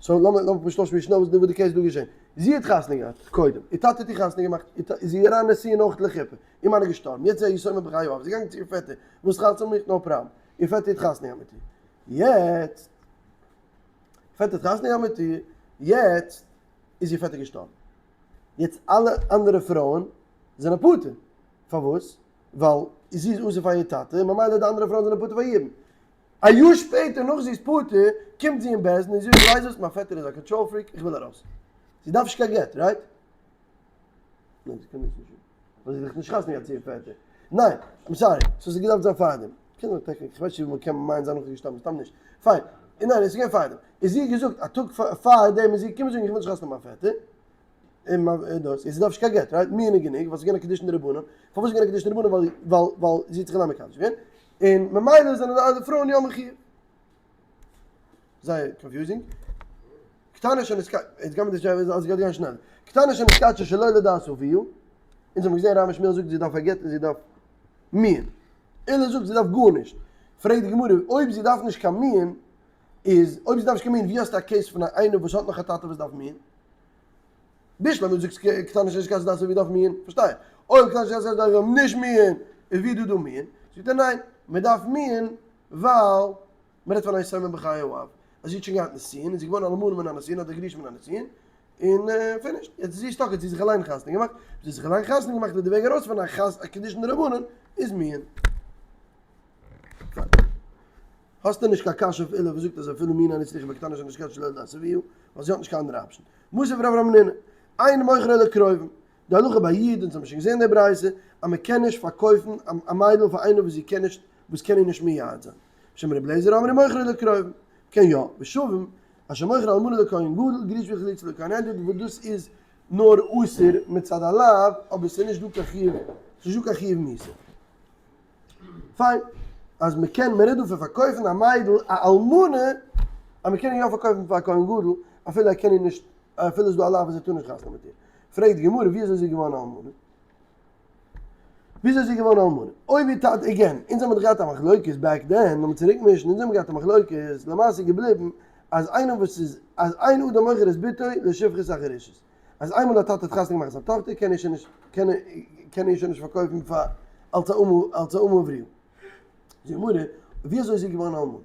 So לאמיר לאמיר פשוט אויסשמועסן שנעל וואס די case איז דא געשען. זי האט חתונה געהאט קודם, איר טאטע האט איר חתונה געמאכט, איז זי אריין נישואין אויך לחופה, איר מאן איז געשטארבן, יעצט איז זי א יתומה בחיי האב, זי איז געגאנגען צו איר פעטער, ווילסט חתונה מיט? No problem. איר פעטער האט חתונה געהאט מיט איר. יעצט פעטער האט חתונה געהאט מיט איר, יעצט איז איר פעטער געשטארבן, יעצט אלע אנדערע פרויען זענען פטור, פארוואס? ווייל זי איז אסור פאר איר טאטע און ממילא די אנדערע פרויען זענען פטור פאר יבום. א יאר שפעטער נאך זי איז פטור, קומט זי אין בית דין און זי זאגט ווייסט וואס, מיין פעטער איז א control freak, איך וויל ארויס. זי דארף נישט קיין גט, right? ניין, זי קען דאס נישט. ווייל זי האט דאך נישט חתונה געהאט צו איר פעטער. ניין, I'm sorry, so ס'האט געדארפט זיין פארדעם. קען זיין technically, כ'ווייס נישט ווי מ'קען מיינען זיין נאך געשטארבן, מסתם נישט. פיין. ניין, עס איז געווען פארדעם. איז זי האט געזאגט א טאג פארדעם איז זי געקומען זאגן איך וויל נישט חתונה מיין פעטער. און מיין דאס, זי דארף נישט קיין גט, right? מיר איז גענוג, ווייל ס'איז געווען א קידושין דרבנן. פארוואס איז געווען א קידושין דרבנן? ווייל ווייל ווייל זי האט זיך אליין מקדש געווען. און ממילא זענען די אלע פרויען יא מחיוב. זייער confusing. קטנה שנתקדשה, יעצט גיימיר דאס אז עס גייט גיין שנעל. קטנה שנתקדשה שלא לדעת אביה, אונז האבן געזען רב משמואל זאגט זי דארף א גט און זי דארף מיאון. עולא זאגט זי דארף גארנישט. פרעגט די גמרא, אויב זי דארף נישט קיין מיאון, איז אויב זי דארף נישט קיין מיאון ווי האסטו א case פון איינער וואס האט נאך א טאטע וואס דארף מיאון? בשלמא דו זאגסט קטנה שנתקדשה לדעת אביה דארף מיאון, פארשטיי איך. אויב קטנה שנתקדשה לדעת אביה דארף נישט מיאון, איז ווי איז דא דא מיאון? זאגט ער ניין, מען דארף מיאון ווייל מען רעדט פון א יתומה בחיי האב, אז זי האט שוין געהאט נישואין און זי איז געווארן אלמנה מן הנישואין אדער גרושה מן הנישואין, און finished. יעצט זי איז stuck האט זי זיך אליין חתונה געמאכט, זי האט זיך אליין חתונה געמאכט איז די וועג ארויס פון א קידושין דרבנן איז מיאון. האסטו נישט קיין קשיא אויף עולא וואס זאגט אז אפילו מיאון אינה צריכה בקטנה שנתקדשה שלא לדעת אביה, ווייל זי האט נישט קיין אנדערע option. מתיב רב המנונא, אין מוכרו לקרובים. די הלכה ביי איד, אונז האבן שוין געזען די ברייתא, אז מען קען נישט פארקויפן א מיידל פאר איינער וואס זי קען נישט, וואס קען איר נישט מייעד זיין. בשם רבי אליעזר אמרו מוכרו לקרובים. קען יא, ושווים, אשר מוכר אלמנה לכהן גדול, גרושה וחלוצה לכהן הדיוט, וואס דאס איז נאר אסור מצד הלאו, אבער ס'איז נישט דא קיין חיוב, ס'איז נישט דא קיין חיוב מיתה. פיין, אז מען קען, מען רעדט דא פון פארקויפן א מיידל א אלמנה, אז מען קען איר יא פארקויפן פאר א כהן גדול, אפילו ער קען איר נישט, אפילו איז דא א לאו אז ער טאר נישט חתונה מיט איר. פרעגט די גמרא, ווי אזוי איז זי געווארן א אלמנה? ווי אזוי איז זי געווארן א אלמנה? אויב איר טאטע, again, אונז האבן דאך געהאט א מחלוקת back then, לאמיר צוריק מישן, אונז האבן געהאט א מחלוקת, למעשה איז געבליבן אז איינער וואס איז, אז אין אדם מוכר את בתו לשפחת החרשת. אז איינמאל א טאטע האט חתונה געמאכט זיין טאכטער קען ער שוין נישט, קען ער איר שוין נישט פארקויפן פאר אלס א אמה, אלס א אמה עבריה. זאגט די גמרא, ווי אזוי איז זי געווארן א אלמנה?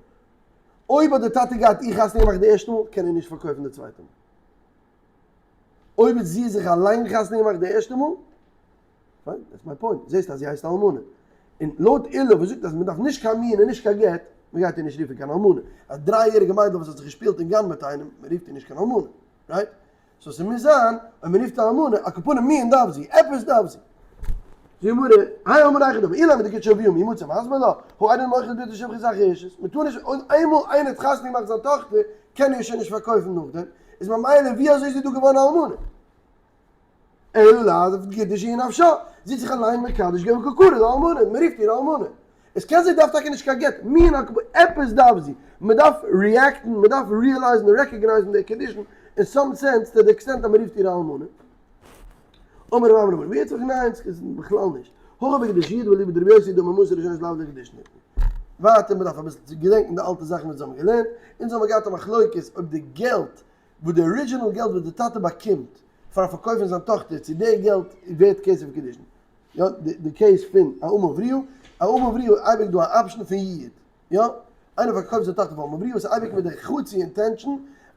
אויב האט די טאטע געהאט איר חתונה געמאכט די ערשטע מאל, קען ער נישט פארקויפן די צווייטע מאל. אויב האט זי זיך אליין חתונה געמאכט די ערשטע מאל, פיין, that's my point, זעסט אז זי הייסט אלמנה. און לויט עולא וואס זאגט אז מען דארף נישט קיין מיאון און נישט קיין גט, מען גייט איר נישט רופן קיין אלמנה. א דריי יעריגע מיידל וואס האט זיך געשפילט אין גן מיט איינעם, מען רופט איר נישט קיין אלמנה. Right? So ס'מוז זיין, אויב מען רופט א אלמנה, על כל פנים מיאון דארף זי, עפעס דארף זי. זאגט די גמרא, האי אלמנה היכי דמי, אילימא דקדשה אביה מי מצי מסביר לה, הא אין אדם מוכר את בתו לשפחת החרשת, מען טאר נישט, אויב איינמאל איינער האט חתונה געמאכט זיין טאכטער, קען ער איר שוין נישט פארקויפן נאכדעם, איז ממילא ווי אזוי איז זי דא געווארן א אלמנה? אלא לאו דקדשה היא נפשה, זי האט זיך אליין מקדש געווען קא קרי לה אלמנה, מען רופט איר אלמנה. עס קען זיי דארף טאקע נישט קיין גט, מין הקב ה, עפעס דארף זי, מען דארף react ן, מען דארף realize ן און recognize ן די קידושין אין some sense to the extent אז מען רופט איר א אלמנה. אמר רב עמרם אמר רבי יצחק ניין ס'איז בכלל נישט הכא בקידושי יחוד ואליבא דרבי יוסי דאמר מעות הראשונות לאו לקידושין ניתנו. ווייטער מ'דארף אביסל צו געדענקן די אלטע זאכן וואס אונז האבן געלערנט, אונז האבן געהאט א מחלוקת אויב די געלט וואס די original געלט וואס די טאטע באקומט פארן פארקויפן זיין טאכטער צו די געלט ווערט כסף קידושין, יא די case פון א אמה עבריה, א אמה עבריה איז אייביג דא א option פון יעוד, יא איינער פארקויפט זיין טאכטער פאר אמה עבריה איז אייביג מיט די חצי intention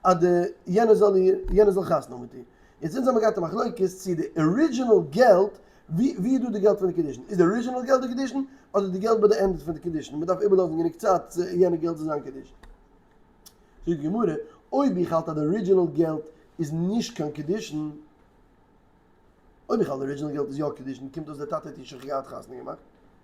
אז די יענער זאל איר יענער זאל חתונה האבן מיט איר, יעצט אונז האבן געהאט א מחלוקת צו די original געלט ווי ווי איז דא די געלט פון די קידושין איז די original געלט די קידושין אדער די געלט ביי די ענדע פון די קידושין מען דארף איבערלאזן גענוג צייט צו יענע געלט זאל זיין קידושין. זאגט די גמרא אויב איך האלט אז די original געלט איז נישט קיין קידושין אויב איך האלט די original געלט איז יא קידושין קומט אויס די טאטע האט איר שוין געהאט חתונה געמאכט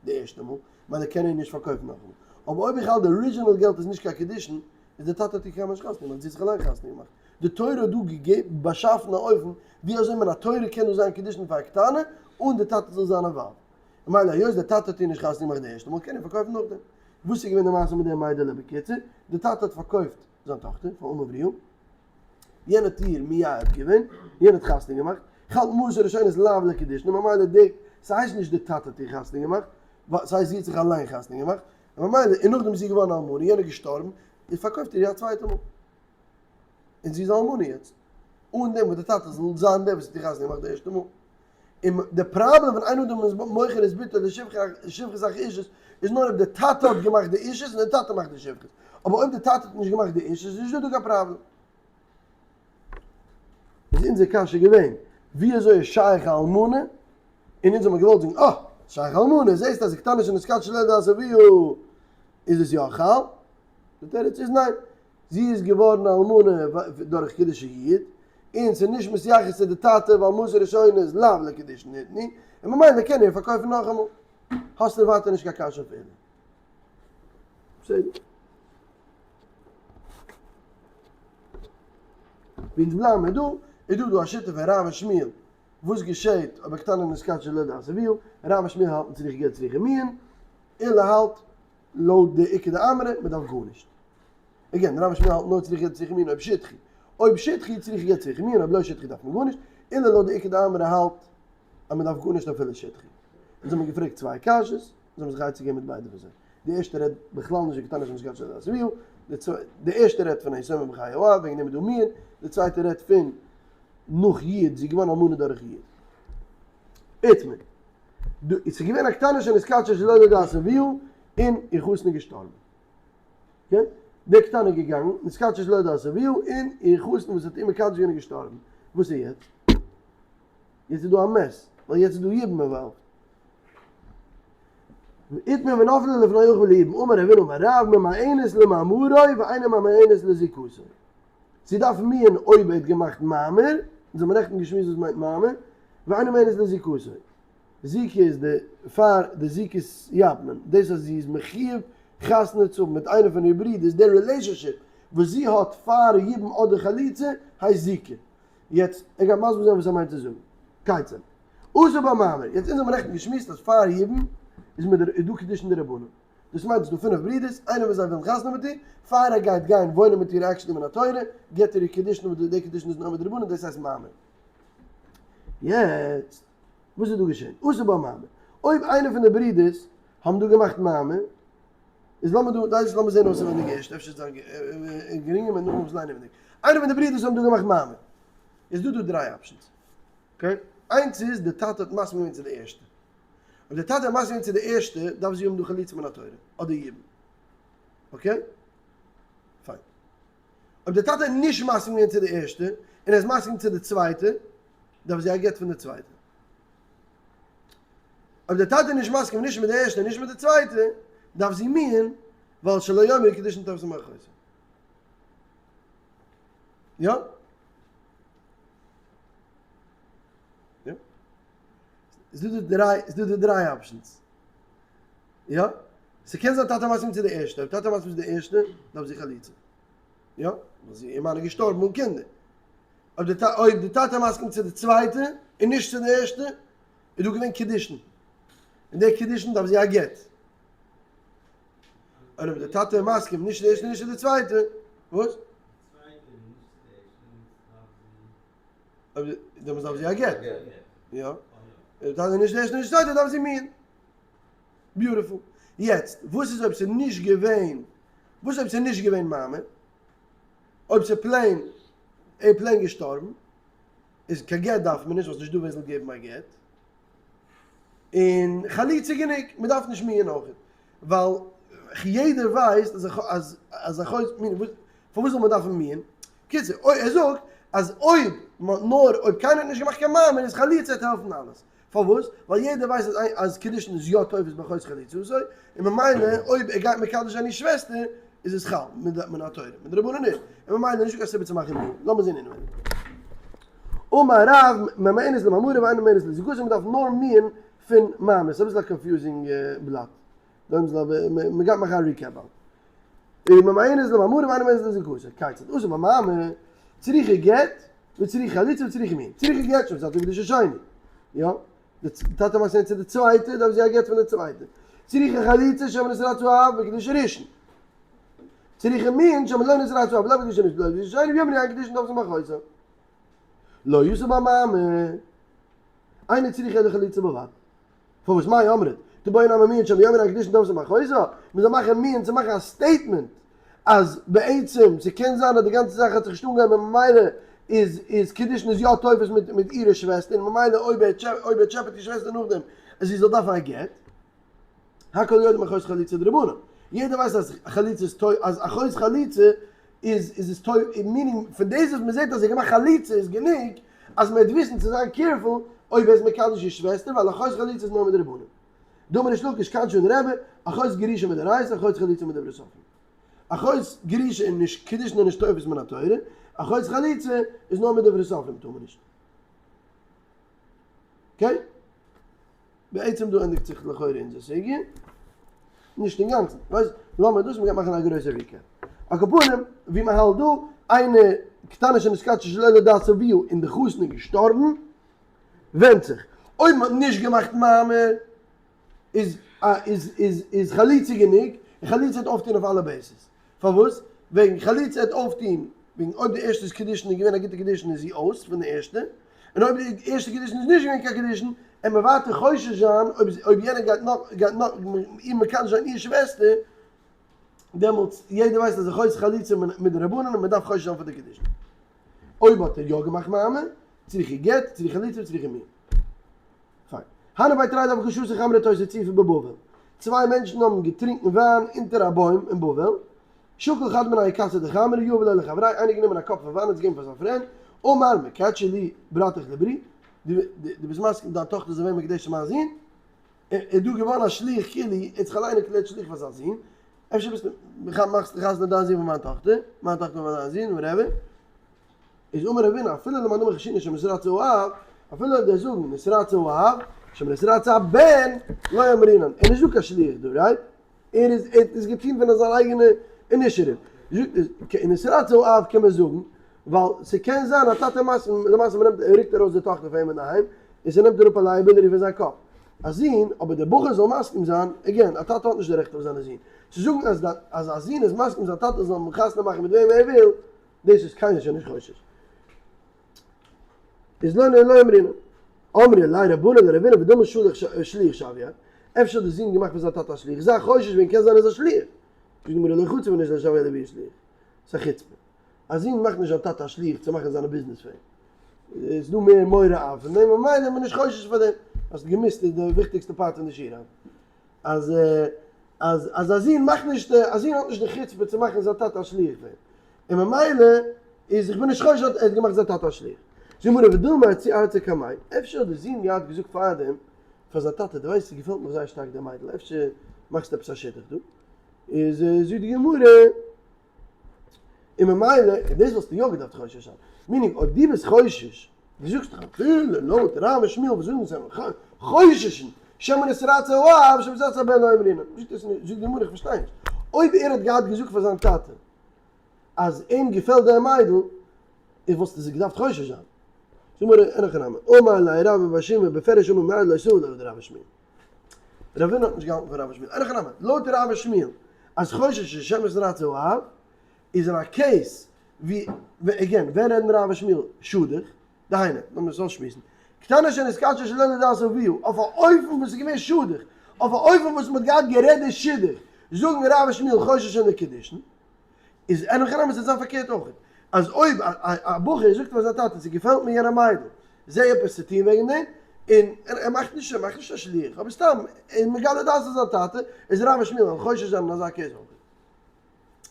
די ערשטע מאל, ממילא קען ער איר נישט פארקויפן נאכאמאל. אבער אויב איך האלט די original געלט איז נישט קיין קידושין, איז די טאטע האט איר קיינמאל נישט חתונה געמאכט, זי האט זיך אליין חתונה געמאכט. די תורה האט דא געגעבן באשאפן א אופן ווי אזוי מן התורה קען דא זיין קידושין פאר א קטנה אן די טאטע זאל זיין involved. ממילא היות די טאטע האט איר נישט חתונה געמאכט די ערשטע מאל קען ער פארקויפן נאכדעם. וואס איז געווען די מעשה מיט די מיידעלע בקיצור? די טאטע האט פארקויפט זיין טאכטער פאר אמה עבריה. יענע האט איר מייעד געווען, יענע האט חתונה געמאכט, איך האלט מעות הראשונות לאו לקידושין, און ממילא די, ס'הייסט נישט די טאטע האט איר חתונה געמאכט, ווייל ס'הייסט זי האט זיך אליין חתונה געמאכט, און ממילא, און נאכדעם איז זי געווארן אלמנה, יענער איז געשטארבן, איז פארקויפט איר א צווייטע מאל, און זי איז אלמנה יעצט, אן דעם וואס די טאטע זאל זיין דער וואס האט איר חתונה געמאכט די ערשטע מאל. און די פראבלעם פון אין אדם מוכר את בתו לשפחות אחר אישות איז נאר אויב די טאטע האט געמאכט די אישות און די טאטע מאכט די שפחות, אבער אויב די טאטע האט נישט געמאכט די אישות איז נישט דא דא קיין פראבלעם. איז אונזער קשיא געווען ווי אזוי איז שייך א אלמנה, און אונז האבן געוואלט זאגן אה, שייך אלמנה, זעסט אז קטנה שנתקדשה שלא לדעת אביה איז עס יא חל? די תירוץ איז ניין, זי איז געווארן א אלמנה דורך קידושי יחוד, און ס'איז נישט מתייחס צו די טאטע ווייל מעות הראשונות איז לאו לקידושין ניתנו, און ממילא קען ער פארקויפן נאכאמאל. האסטו ווייטער נישט קיין קשיא אויף עולא. בסדר. ווי אונז בלייבן מיר דא, איז דא דא א שיטה פון רב און שמואל, וואס געשעהט אויב א קטנה נתקדשה שלא לדעת אביה, רב און שמואל האלטן צריכה גט צריכה מיאון, עולא האלט לויט די איכא דאמרי מען דארף גארנישט. again, רב און שמואל האלטן נאר צריכה גט צריכה מיאון אויב שידכו. אויב שידכו צריכה גט צריכה מיאון, אויב לא שידכו דארף מען גארנישט. עולא לויט די איכא דאמרי האלט אז מען דארף גארנישט אפילו שידכו. אונז האבן געפרעגט צוויי קשיות, אונז האבן זיך עצה געגעבן מיט ביידע פון זיי. די ערשטע רעדט בכלל נישט ווי קטנה שנתקדשה שלא לדעת אביה, די ערשטע רעדט פון א יתומה בחיי האב וועגן דעם איז דא מיאון, די צווייטע רעדט פון נאך יחוד, זי איז געווארן אלמנה דורך יחוד. איתמר. דא איז געווען א קטנה שנתקדשה שלא לדעת אביה און איר חתן איז געשטארבן. okay? די קטנה איז געגאנגען, נתקדשה שלא לדעת אביה, און איר חתן וואס האט איר מקדש געווען איז געשטארבן. וואס איז יעצט? יעצט איז דא א mess, ווייל יעצט איז דא יבום involved. איתמר ונפלה לפני אחיו ליבום, אמר רב הונא אמר רב ממאנת למאמרו ואינה ממאנת לזיקתו. זי דארף מיאון אויב ער האט געמאכט מאמר, אונז האבן נעכטן געשמועסט וואס מיינט מאמר, ואינה ממאנת לזיקתו. זיקה איז די פאר די זיקת יבמין, דאס אז זי איז מחיוב חתונה צו האבן מיט איינער פון איר ברידערס, די relationship וואס זי האט פאר יבום אדער חליצה הייסט זיקה. יעצט ער גייט מסביר זיין וואס ער מיינט צו זאגן. כיצד? עשה בה מאמר, יעצט אונז האבן נעכטן געשמועסט אז פאר יבום איז מען איז דא קידושין דרבנן, דאס מיינט ס'איז דא פינף ברידערס, איינער פון זיי וויל חתונה מיט איר, פאר ער גייט גיין וואוינען מיט איר actually מן התורה, געבט ער איר קידושין וואס די קידושין איז נאר מדרבנן, דאס הייסט מאמר. יעצט, וואס איז דא געשען? עשה בה מאמר. אויב איינער פון די ברידערס האבן דא געמאכט מאמר, איז לאמיר דא, דאס לאמיר זען אויסענווייניג ערשט, אפשר איז דאן גרינגער מען נאכדעם ליינען אינעווייניג. איינער פון די ברידערס האבן דא געמאכט מאמר. איז דא דא דריי options. okay? איינס איז די טאטע האט מסכים געווען צו די ערשטע. אויב די טאטע האט מסכים געווען צו די ערשטע, דארף זי האבן דא חליצה מן התורה, אדער יבום. okay? פיין. אויב די טאטע איז נישט מסכים געווען צו די ערשטע, און ער איז מסכים צו די צווייטע, דארף זי א גט פון די צווייטע. אויב די טאטע איז נישט מסכים נישט מיט די ערשטע און נישט מיט די צווייטע, דארף זי מיאון, ווייל שלא יאמרו קידושין תופסין באחותו. יא? יא? איז דא די דריי, איז דא די דריי options. יא? ס'קען זיין טאטע מסכים צו די ערשטע, אויב טאטע מסכים צו די ערשטע, דארף זי חליצה. יא? ווייל זי, איר מאן איז געשטארבן אן קינדער. אויב די אויב די טאטע מסכים צו די צווייטע און נישט צו די ערשטע, איז דא געווען קידושין. און די קידושין דארף זי א גט. און אויב די טאטע מסכים נישט צו די ערשטע און נישט צו די צווייטע, וואס? אויב די, דעמאלטס דארף זי א גט. יא. די טאטע איז נישט די ערשטע נישט די צווייטע דארף זי מיאון. Beautiful. יעצט, וואס איז אויב ס'איז נישט געווען, וואס אויב ס'איז נישט געווען מאמר? אויב ס'איז plain, ער איז plain געשטארבן, איז קיין גט דארף מען נישט, ווייל ס'נישט דא ווער זאל געבן א גט. און חליצה גענוג, מען דארף נישט מיאון אויכעט. ווייל יעדער ווייסט אז אז אז אחות מיאון, פארוואס זאל מען דארפן מיאון? קיצור, ער זאגט אז אויב נאר אויב קיינער האט נישט געמאכט קיין מאמר איז חליצה וועט העלפן אלעס. פארוואס? ווייל יעדער ווייסט אז אז קידושין איז יא תופס באחות חלוצתו, און ממילא אויב ער גייט מקדש זיין איר שוועסטער איז עס חל מן התורה, מדרבנן נישט, און ממילא נישטא קיין סיבה צו מאכן מיאון. לאמיר זען אינעווייניג. אמר רב, ממאנת למאמרו ואינו ממאנת לזיקתו, מ'דארף נאר מיאון פון מאמר, ס'איז אביסל א confusing בלאט, מ'גייט מאכן א recap באלד. ממאנת למאמרו ואינו ממאנת לזיקתו, כיצד? עשה במאמר, צריכה גט, וצריכה חליצה וצריכה מיאון. צריכה גט שמא תרצה בקידושי שני. יא, די טאטע מאכט זיין צו די צווייטע, דארף זי א גט פון די צווייטע. צריכה חליצה שמא נתרצה האב בקידושי ראשון. צריכה מיאון שמא לא נתרצה האב לא בקידושי ראשון לא בקידושי שני ויאמרו אין קידושין תופסין באחותה. לא עשה במאמר. אינה צריכה אלא חליצה בלבד. פארוואס מאי אמרת? תיבעי נמי מיאון שמא יאמרו אין קידושין תופסין באחותה? מען זאל מאכן מיאון צו מאכן א statement אז בעצם ס'קען זיין אז די גאנצע זאך האט זיך נישט אנגעהויבן און ממילא איז איז קידושין איז יא תופס מיט מיט אירע שוועסטער און ממילא אויב ער אויב ער טשעפעט איר שוועסטער נאכדעם אז זי זאל דארפן א גט. הכל יודעים אחות חלוצה דרבנן. יעדער ווייסט אז חליצה איז תופס אז אחות חלוצה איז איז עס תופס meaning פון דאס וואס מ'זעט אז ער האט געמאכט חליצה איז גענוג אז מ'וועט וויסן צו זיין careful אויב ער איז מקדש איר שוועסטער ווייל אחות חלוצה איז נאר מדרבנן. דאמר ריש לקיש כאן שנה רבי, אחות גרושה מדאורייתא אחות חלוצה מדברי סופרים. אחות גרושה איז נישט קידושין איז נישט תופס מן התורה, אחות חלוצה איז נאר מדברי סופרים טאר מען נישט. Okay? בעצם דא ענדיגט זיך לכאורה אונזער סוגיא. נישט אינגאנצן. ווייסט, לאמיר דאס, מ'גייט מאכן א גרויסע recap. על כל פנים, ווי מ'האלט דא, איינע קטנה שנתקדשה שלא לדעת אביה און די חתן איז געשטארבן, ווענדט זיך. אויב מ'האט נישט געמאכט מאמר, איז איז איז איז חליצה גענוג, און חליצה וועט אויפטון אויף אלע bases. פארוואס? וועגן חליצה וועט אויפטון, וועגן אויב די ערשטע איז קידושין איז געווען א גוטע קידושין איז זי אויס פון די ערשטע, און אויב די ערשטע קידושין איז נישט געווען קיין קידושין, ער מען ווייטער חושש זיין אויב אויב יענער גייט נאך גייט נאך איר מקדש זיין איר שוועסטער, דעמאלטס יעדער ווייסט אז אחות חלוצה מדרבנן און מען דארף חושש זיין פאר די קידושין. אויב האט ער יא געמאכט מאמר, צריכה גט, צריכה חליצה וצריכה מיאון. פיין. הנהו בי תרי דהוו קא שתו חמרא תותי ציפא בבבל. צוויי מענטשן האבן געטרינקן וויין אונטער א בוים אין בבל. שקל חד מינייהו כסא דחמרא יהב ליה לחבריה, איינער האט גענומען א cup פון וויין און עס געגעבן פאר זיין friend, אמר מקדשא לי ברתך לברי, דו ביסט מסכים דיין טאכטער זאל ווערן מקודשת מיין זון? ער איז דא געווארן א שליח כאילו, ער האט זיך אליין ערקלערט שליח פאר זיין זון, אפשר ביסטו מאכסט חתונה דיין זון פאר מיין טאכטער, מיין טאכטער פאר דיין זון, whatever. איז אמר רבינא אפילו למאן דאמר חיישינן שמא נתרצה האב, אפילו אויב דער זאגן נתרצה האב, שמא נתרצה הבן, לא אמרינן, ער איז נישט דא קיין שליח דא, right? ער איז ער האט עס געטון פון זיין אייגענע אינישעטיוו. נתרצה האב קען מען זאגן, ווייל ס'קען זיין א טאטע מסכים, למעשה מ'נעמט ער רוקט ארויס די טאכטער פון אים אינדערהיים, און ס'נעמט אראפ א liability פון זיין קאפ. א זון, אבער דער בחור זאל מסכים זיין, again, א טאטע האט נישט די רעכט אויף זיינע זון. צו זאגן אז אז א זון איז מסכים זיין טאטע זאל אים חתונה מאכן מיט וועם ער וויל, דאס איז קיינער שוין נישט חושש. איז לא נ לא אמרינן. אמרי ליה רבנן לרבינא ודילמא שליח שליח שוויה, אפשר האט די זון געמאכט פון זיין טאטע א שליח, זיי חושש ווען קען זיין ער איז א שליח. זאגט די גמרא לא חציף איניש דשוויה לאבוה שליח. ס'איז א חוצפה. א זון מאכט נישט זיין טאטע א שליח צו מאכן זיינע ביזנעס פאר אים. איז דא מער מורא אויף פון דעם ממילא איז מען נישט חושש פאר דעם. האסט געמיסט די וויכטיגסטע part פון די שיעור היינט. אז אז אז א זון מאכט נישט א זון האט נישט די חוצפה צו מאכן זיין טאטע א שליח פאר אים. און ממילא איז איך בין נישט חושש אז ער האט געמאכט זיין טאטע א שליח. זאגט די גמרא ודילמא ארצי ארצה קמיה, אפשר האט די זון געהאט געזאגט פארדעם פאר זיין טאטע דו ווייסט ס'געפעלט מיך זייער שטארק די מיידל אפשר מאכסטו עפעס א שידוך דא. איז זאגט די גמרא און ממילא און דאס וואלסטו יא געדארפט חושש זיין, meaning אויב דו ביסט חושש, דו זאגסט דאך אפילו לויט רב און שמואל וואס זאגן זענען חוששין שמא נתרצה האב שמא נתרצה הבן לא אמרינן, זאגט עס נישט, זאגט די גמרא איך פארשטיי נישט, אויב ער האט געהאט געזאגט פאר זיין טאטע אז אים געפעלט די מיידל, איז וואלסטו זיך געדארפט חושש זיין. זאגט די גמרא אין הכי נמי, אמר ליה רבה בר שמעון בפירוש אמר מר לא סבר לה דרב ושמואל. רבינא האט נישט געהאלטן פון רב ושמואל. אין הכי נמי, לויט רב ושמואל אז חושש שמא נתרצה האב איז אין א case ווי, again, ווען רעדן רב ושמואל? שדוך, דהיינו, לאמיר עס אויסשמועסן. קטנה שנתקדשה שלא לדעת אביה, אויף א אופן וואס איז געווען שדוך, אויף א אופן וואס מ'האט געהאט גערעדט די שידוך, זאגן רב ושמואל חוששין לקידושין, איז אין הכי נמי ס'זאל זיין פארקערט אויך, אז אויב א בחור זאגט פאר זיין טאטע ס'געפעלט מיר יענע מיידל, זע עפעס צו טון וועגן דעם, און ער מאכט נישט ער מאכט נישט א שליח, אבער סתם ער איז מגלה דעת פאר זיין טאטע, איז רב ושמואל וועלן חושש זיין אין אזא case אויך.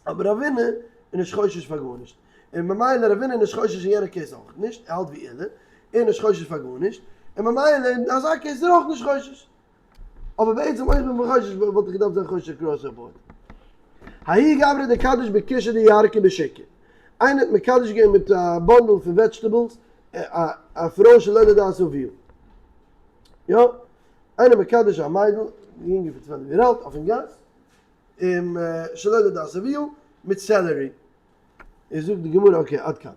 אבער רבינא איז נישט חושש פאר גארנישט, און ממילא רבינא איז נישט חושש אין יענע case אויך נישט, ער האלט ווי עולא, ער איז נישט חושש פאר גארנישט, און ממילא אין אזא case איז ער אויך נישט חושש. אבער בעצם אויב איך בין חושש וואלט איך געדארפט זיין חושש across the board. ההוא גברא דקדיש בכושא דירקא בשוקא. איינער האט מקדש געווען מיט א bundle פון vegetables א פרוי שלא לדעת אביה. יא, איינער מקדש א מיידל יונגער פון 12 יאר אלט אויפן גאס, און שלא לדעת אביה מיט celery. איז זאגט די גמרא okay עד כאן.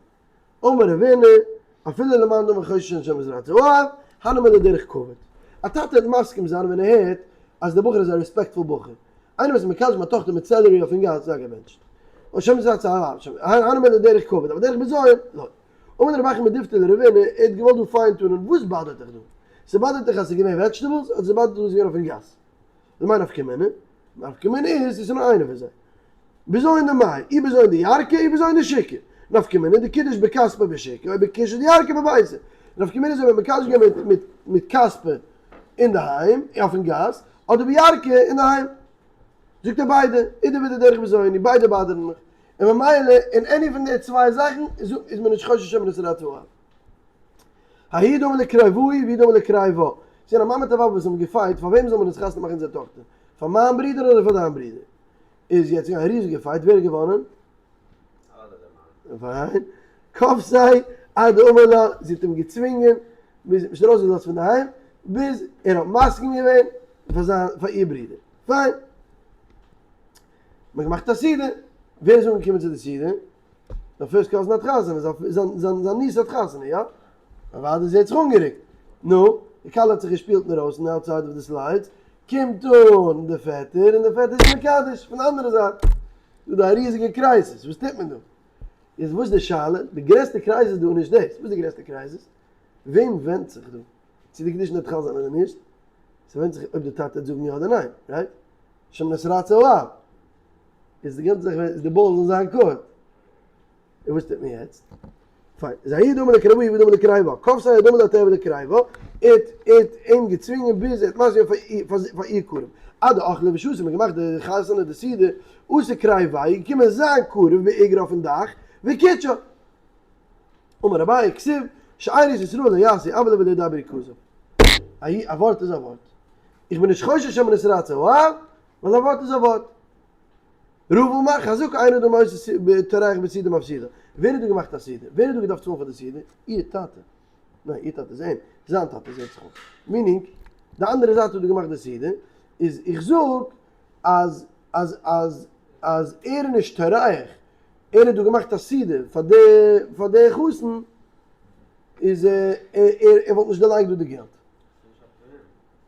אמר רבינא, אפילו למאן דאמר חוששין שמא נתרצה האב, הני מילי דרך כבוד. א טאטע וועט מסכים זיין ווען ער הערט אז דער בחור איז א respectful בחור. איינער וואס איז מקדש מיין טאכטער מיט celery אויפן גאס, זיי געבענטשט. או שמא נתרצה האב, הני מילי דרך כבוד, אבער דרך בזיון, לא. אמר רב אחא מדיפתי לרבינא, ער האט געוואלט דא fine tune ען, וואס באדערט דיך דא? ס'באדערט דיך אז ס'איז געווען vegetables, אדער ס'באדערט דיך וואס איז געווען אויפן גאס? למאי נפקא מינה? נפקא מינה איז, עס איז נאר איינער פון זיי. בזיון דמאי, אי בזיון דירקא אי בזיון דשוקא. נפקא מינה דקידש בכספא בשוקא או בכושא דירקא בביתא. נפקא מינה איז אויב מען מקדש געווען מיט מיט כספא אינדערהיים, אויפן גאס, אדער בירקא אינדערהיים. זאגט ער ביידע, אידי ואידי דרך בזיון, ביידע באדערן מיך. און ממילא אין any פון די צוויי זאכן איז מען נישט חושש שמא נתרצה האב. ההוא דאמר לקריבאי והוא דאמר לקריבה. ס'איז געווען א מאמע מיט א ווייב וואס האבן געפייט פאר וועם זאל מען אונז חתונה מאכן אונזער טאכטער? פאר מיין ברודער אדער פאר דיין ברודער? איז יעצט געווען א ריזיגע fight, ווער האט געוואנען? פיין, כפתיה עד דאמר לה, זי האט אים געצווינגען, ביז זי האט נישט ארויסגעלאזט פון די היים, ביז ער האט מסכים געווען פאר זיין פאר איר ברודער. פיין. מ'האט געמאכט א סעודה, ווער איז אנגעקומען צו די סעודה? זיין first cousin האט חתונה, זיין niece האט חתונה, יא? אוודאי זי האט זיך אנגערוקט. נו, די כלה האט זיך געשפילט אינדערויסן outside of the slides, קומט אן די פעטער און די פעטער איז מקדש פון די אנדערע זייט. דא דא א ריזיגע crisis, וואס טוט מען דא? איז וואס די שאלה? די גרעסטע crisis דא איז נישט דאס, וואס איז די גרעסטע crisis? וועם ווענדט זיך דא? צו די קידושין וועט חל זיין אדער נישט? ס'ווענדט זיך אויב די טאטע וועט זאגן יא אדער ניין, right? שמא נתרצה האב. איז די גאנצע זאך איז די ball זאל זיין court. און וואס טוט מען יעצט? פיין, איז ההוא דאמר לקריבאי והוא דאמר לקריבה, כפתיה עד דאמר לה תיהוי לקריבה, ער האט אים געצווינגען ביז ער האט מסכים געווען פאר איר קרוב. עד דאכלי ושתו, מ'האט געמאכט די חתונה די סעודה, אתא קריביה, איז געקומען זיין קרוב באיגרא אויפן דאך, וקידשה. אמר אביי, כתיב, שארית ישראל לא יעשו עוולה ולא ידברו כזב. א ווארט איז א ווארט. איך בין נישט חושש שמא נתרצה האב, ווייל א ווארט איז א ווארט. רבא אמר חזקה אין אדם עושה טורח בסעודה ומפסידה. ווער האט דא געמאכט א סעודה? ווער האט דא געדארפט צאלן פאר די סעודה? איר טאטע. ניין, איר טאטע איז אים. זיין טאטע זעט זיך אויס. meaning, די אנדערע זייט האט דא געמאכט די סעודה, איז איך זאג אז אז אז אז ער איז נישט טורח, ער האט דא געמאכט א סעודה פאר די פאר די חתן, איז ער ער וואלט נישט דערלייגט דא די געלט.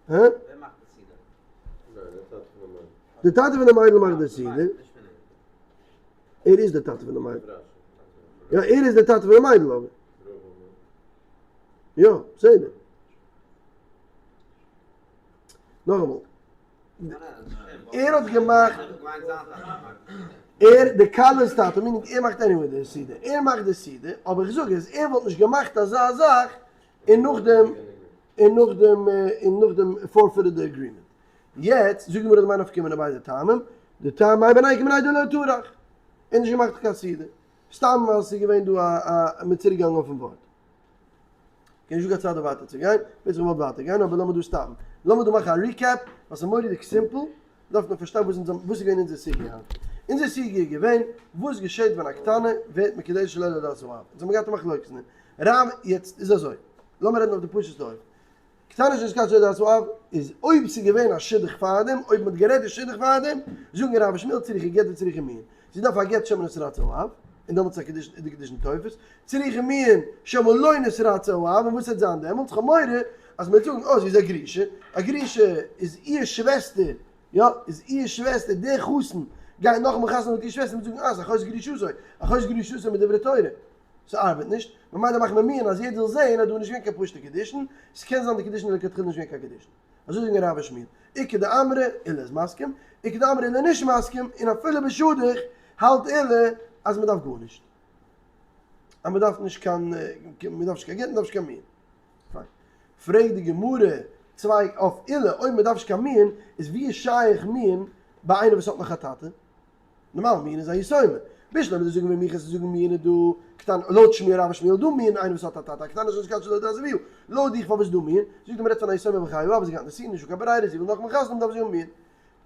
הא? ווער מאכט די סעודה? די טאטע פון די מיידל מאכט די סעודה. ער איז די טאטע פון די מיידל. יא ער איז די טאטע פון די מיידל אבער. יא, בסדר. נאכאמאל. ער האט געמאכט, ער, די כלה'ס טאטע, meaning ער מאכט anyway די סעודה. ער מאכט די סעודה, אבער איך זאג אז ער וואלט נישט געמאכט אזא זאך און נאכדעם און נאכדעם און נאכדעם forfeited די agreement. יעצט זאגט די גמרא למאי נפקא מינה ביידע טעמים, די טעם מאי בינייהו כמינייהו דלא טרח, ער האט נישט געמאכט קיין סעודה, סתם ווייל ס'איז געווען דא א א מ'איז צוריק געגאנגען אויפן ווארט. קען נישט דא קיין צייט דא ווייטער צו גיין, בעצם איך וואלט ווייטער גיין אבער לאמיר דא stop ן. לאמיר דא מאכן א recap, ווייל ס'איז מורא'דיג simple, מ'דארף נאר פארשטיין וואס אונז וואס איז געווען אונזער סוגיא היינט. אונזער סוגיא איז געווען, וואס געשעט ווען א קטנה ווערט מקודשת שלא לדעת האב. אונז האבן געהאט א מחלוקת אין דעם. רב, יעצט איז אזוי, לאמיר רעדן אויף די פשוט'סטע אופן. קטנה שנתקדשה שלא לדעת האב, איז אויב ס'איז געווען א שידוך פארדעם, אויב מ'האט גערעדט די שידוך פארדעם, זאגן רב ושמואל צריכה גט וצריכה מיאון. זי דארף א גט שמא נתרצה האב, און דעמאלטס איז די קידושין תופס. צריכה מיאון שמא לא נתרצה האב, און וואס וועט זיין דעמאלטס? כ'האב מורא אז מ'וועט זאגן, אה, זי איז א גרושה, א גרושה איז איר שוועסטער, יא, איז איר שוועסטער, דער חתן גייט נאכאמאל חתונה מיט איר שוועסטער, מ'וועט זאגן, אה, ס'איז אחות גרושתו, אחות גרושתו מדברי תורה. ס'ארבעט נישט, ממילא מאכט מען מיאון אז יעדער זאל זעהן אז דא איז נישט געווען קיין פשוטע קידושין, ס'קען זיין די קידושין איז לכתחילה נישט געווען קיין קידושין. אזוי זאגן רב ושמואל. איכא דאמרי עולא איז מסכים, איכא דאמרי עולא נישט מסכים, און אפילו בשדך האלט עולא אז מ'דארף גארנישט. אז מ'דארף נישט קיין, מ'דארף נישט קיין גט, מ'דארף נישט קיין מיאון. פיין. פרעגט די גמרא צוויי אויף עולא, אויב מ'דארף נישט קיין מיאון, איז ווי איז שייך מיאון ביי איינער וואס האט נאך א טאטע? נארמאל מיאון איז א יתומה. בשלמא די זאגן ווען מיך עס זאגן מיאון איז דא קטן לויט שמואל רב ושמואל דא מיאון איינער וואס האט א טאטע א קטנה שנתקדשה שלא לדעת אביה לויט דיך פארוואס דא מיאון זאגט ער מ'רעדט פון א יתומה בחיי האב זי געהאט נישואין נישטא קיין ברירה זי וויל נאכאמאל חתונה האבן דארף זי האבן מיאון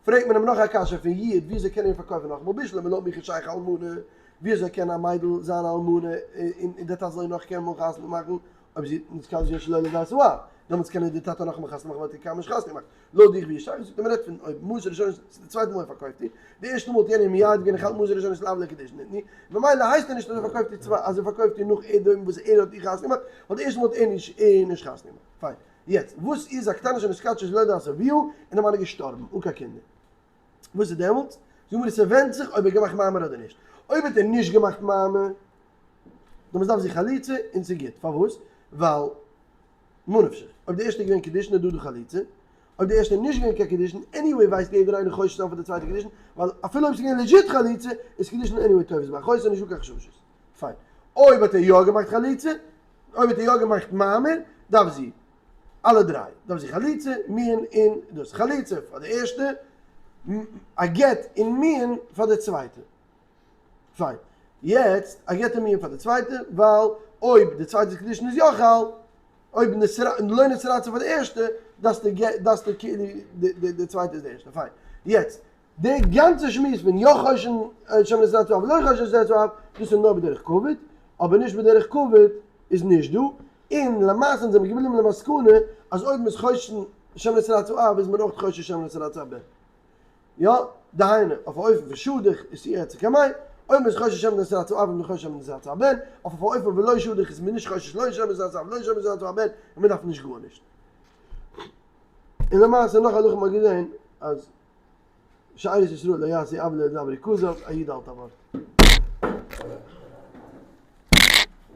פרעגט מען אים נאך א קשיא פון יעוד וויאזוי קען ער איר פארקויפן נאכאמאל בשלמא לויט מיך איז שייך אלמנה וויאזוי קען א מיידל זיין א אלמנה און די טאטע זאל איר נאך קענען חתונה מאכן אויב זי האט נתקדש שלא לדעת האב דעמאלטס קען איר די טאטע נאכאמאל חתונה מאכן ווייל ער האט איר קיינמאל נישט חתונה געמאכט. לויט דיך ווי איז שייך זאגט ער מ'רעדט פון אויב מעות ראשונות ס'איז די צווייטע מאל ער פארקויפט איר, די ערשטע מאל האט יענער מייעד געווען איך האלט מעות ראשונות לאו לקידושין ניתנו, ממילא הייסט ער נישט אז ער פארקויפט איר צוויי אז ער פארקויפט איר נאך דעם וואס ער האט איר חתונה געמאכט, ווייל די ערשטע מאל האט ער נישט איר נישט חתונה געמאכט. פיין. יעצט וואס איז א קטנה שנתקדשה שלא לדעת אביה און די מאן איז געשטארבן אן קיין קינדער? וואס איז דעמאלטס? זאג מיר ס'ווענדט זיך אויב ער האט געמאכט מאמר אדער נישט. אויב האט ער נישט געמאכט מאמר דעמאלטס דארף זי חליצה און ס'גוט. פארוואס? ווייל מה נפשך, אויב די ערשטע איז געווען קידושין איז דא דא חליצה, אויב די ערשטע איז נישט געווען קיין קידושין, anyway ווייסט יעדער איינער חושש זיין פאר די צווייטע קידושין, ווייל אפילו אויב ס'איז געווען legit חליצה, איז קידושין anyway תופס באחותו נישט דא קיין חששות. פיין. אויב האט ער יא געמאכט חליצה, אויב האט ער יא געמאכט מאמר, דארף זי אלע דריי, דארף זי חליצה, מיאון און דאס. חליצה פאר די ערשטע, א גט און מיאון פאר די צווייטע. פיין. יעצט א גט און מיאון פאר די צווייטע, ווייל אויב די צווייטע קידושין איז יא חל, אויב לא נתרצה פאר די ערשטע, דארפסטו דארפסטו כאילו די צווייטע איז די ערשטע. פיין. יעצט, די גאנצע שמועס פון יא חוששין שמא נתרצה האב ולא חוששין נתרצה האב, דאס איז נאר בדרך כבוד, אבער נישט בדרך כבוד איז נישט דא, און למעשה זענען מיר געבליבן למסקנא אז אויב מ'איז חוששין שמא נתרצה האב איז מען אויך חושש שמא נתרצה בן. יא, דהיינו, אויף א אופן פון שדך איז צו יעצט קמאי, אויב מ'איז חושש שמא נתרצה האב איז מען חושש שמא נתרצה הבן, אויף א אופן ולא שדך איז מען נישט חושש לא שמא נתרצה האב לא שמא נתרצה הבן, און מ'דארף נישט גארנישט. און למעשה נאך הלכה מ'האט געזען אז שארית ישראל לא יעשו עוולה לדברי כזב, א איד האלט א ווארט.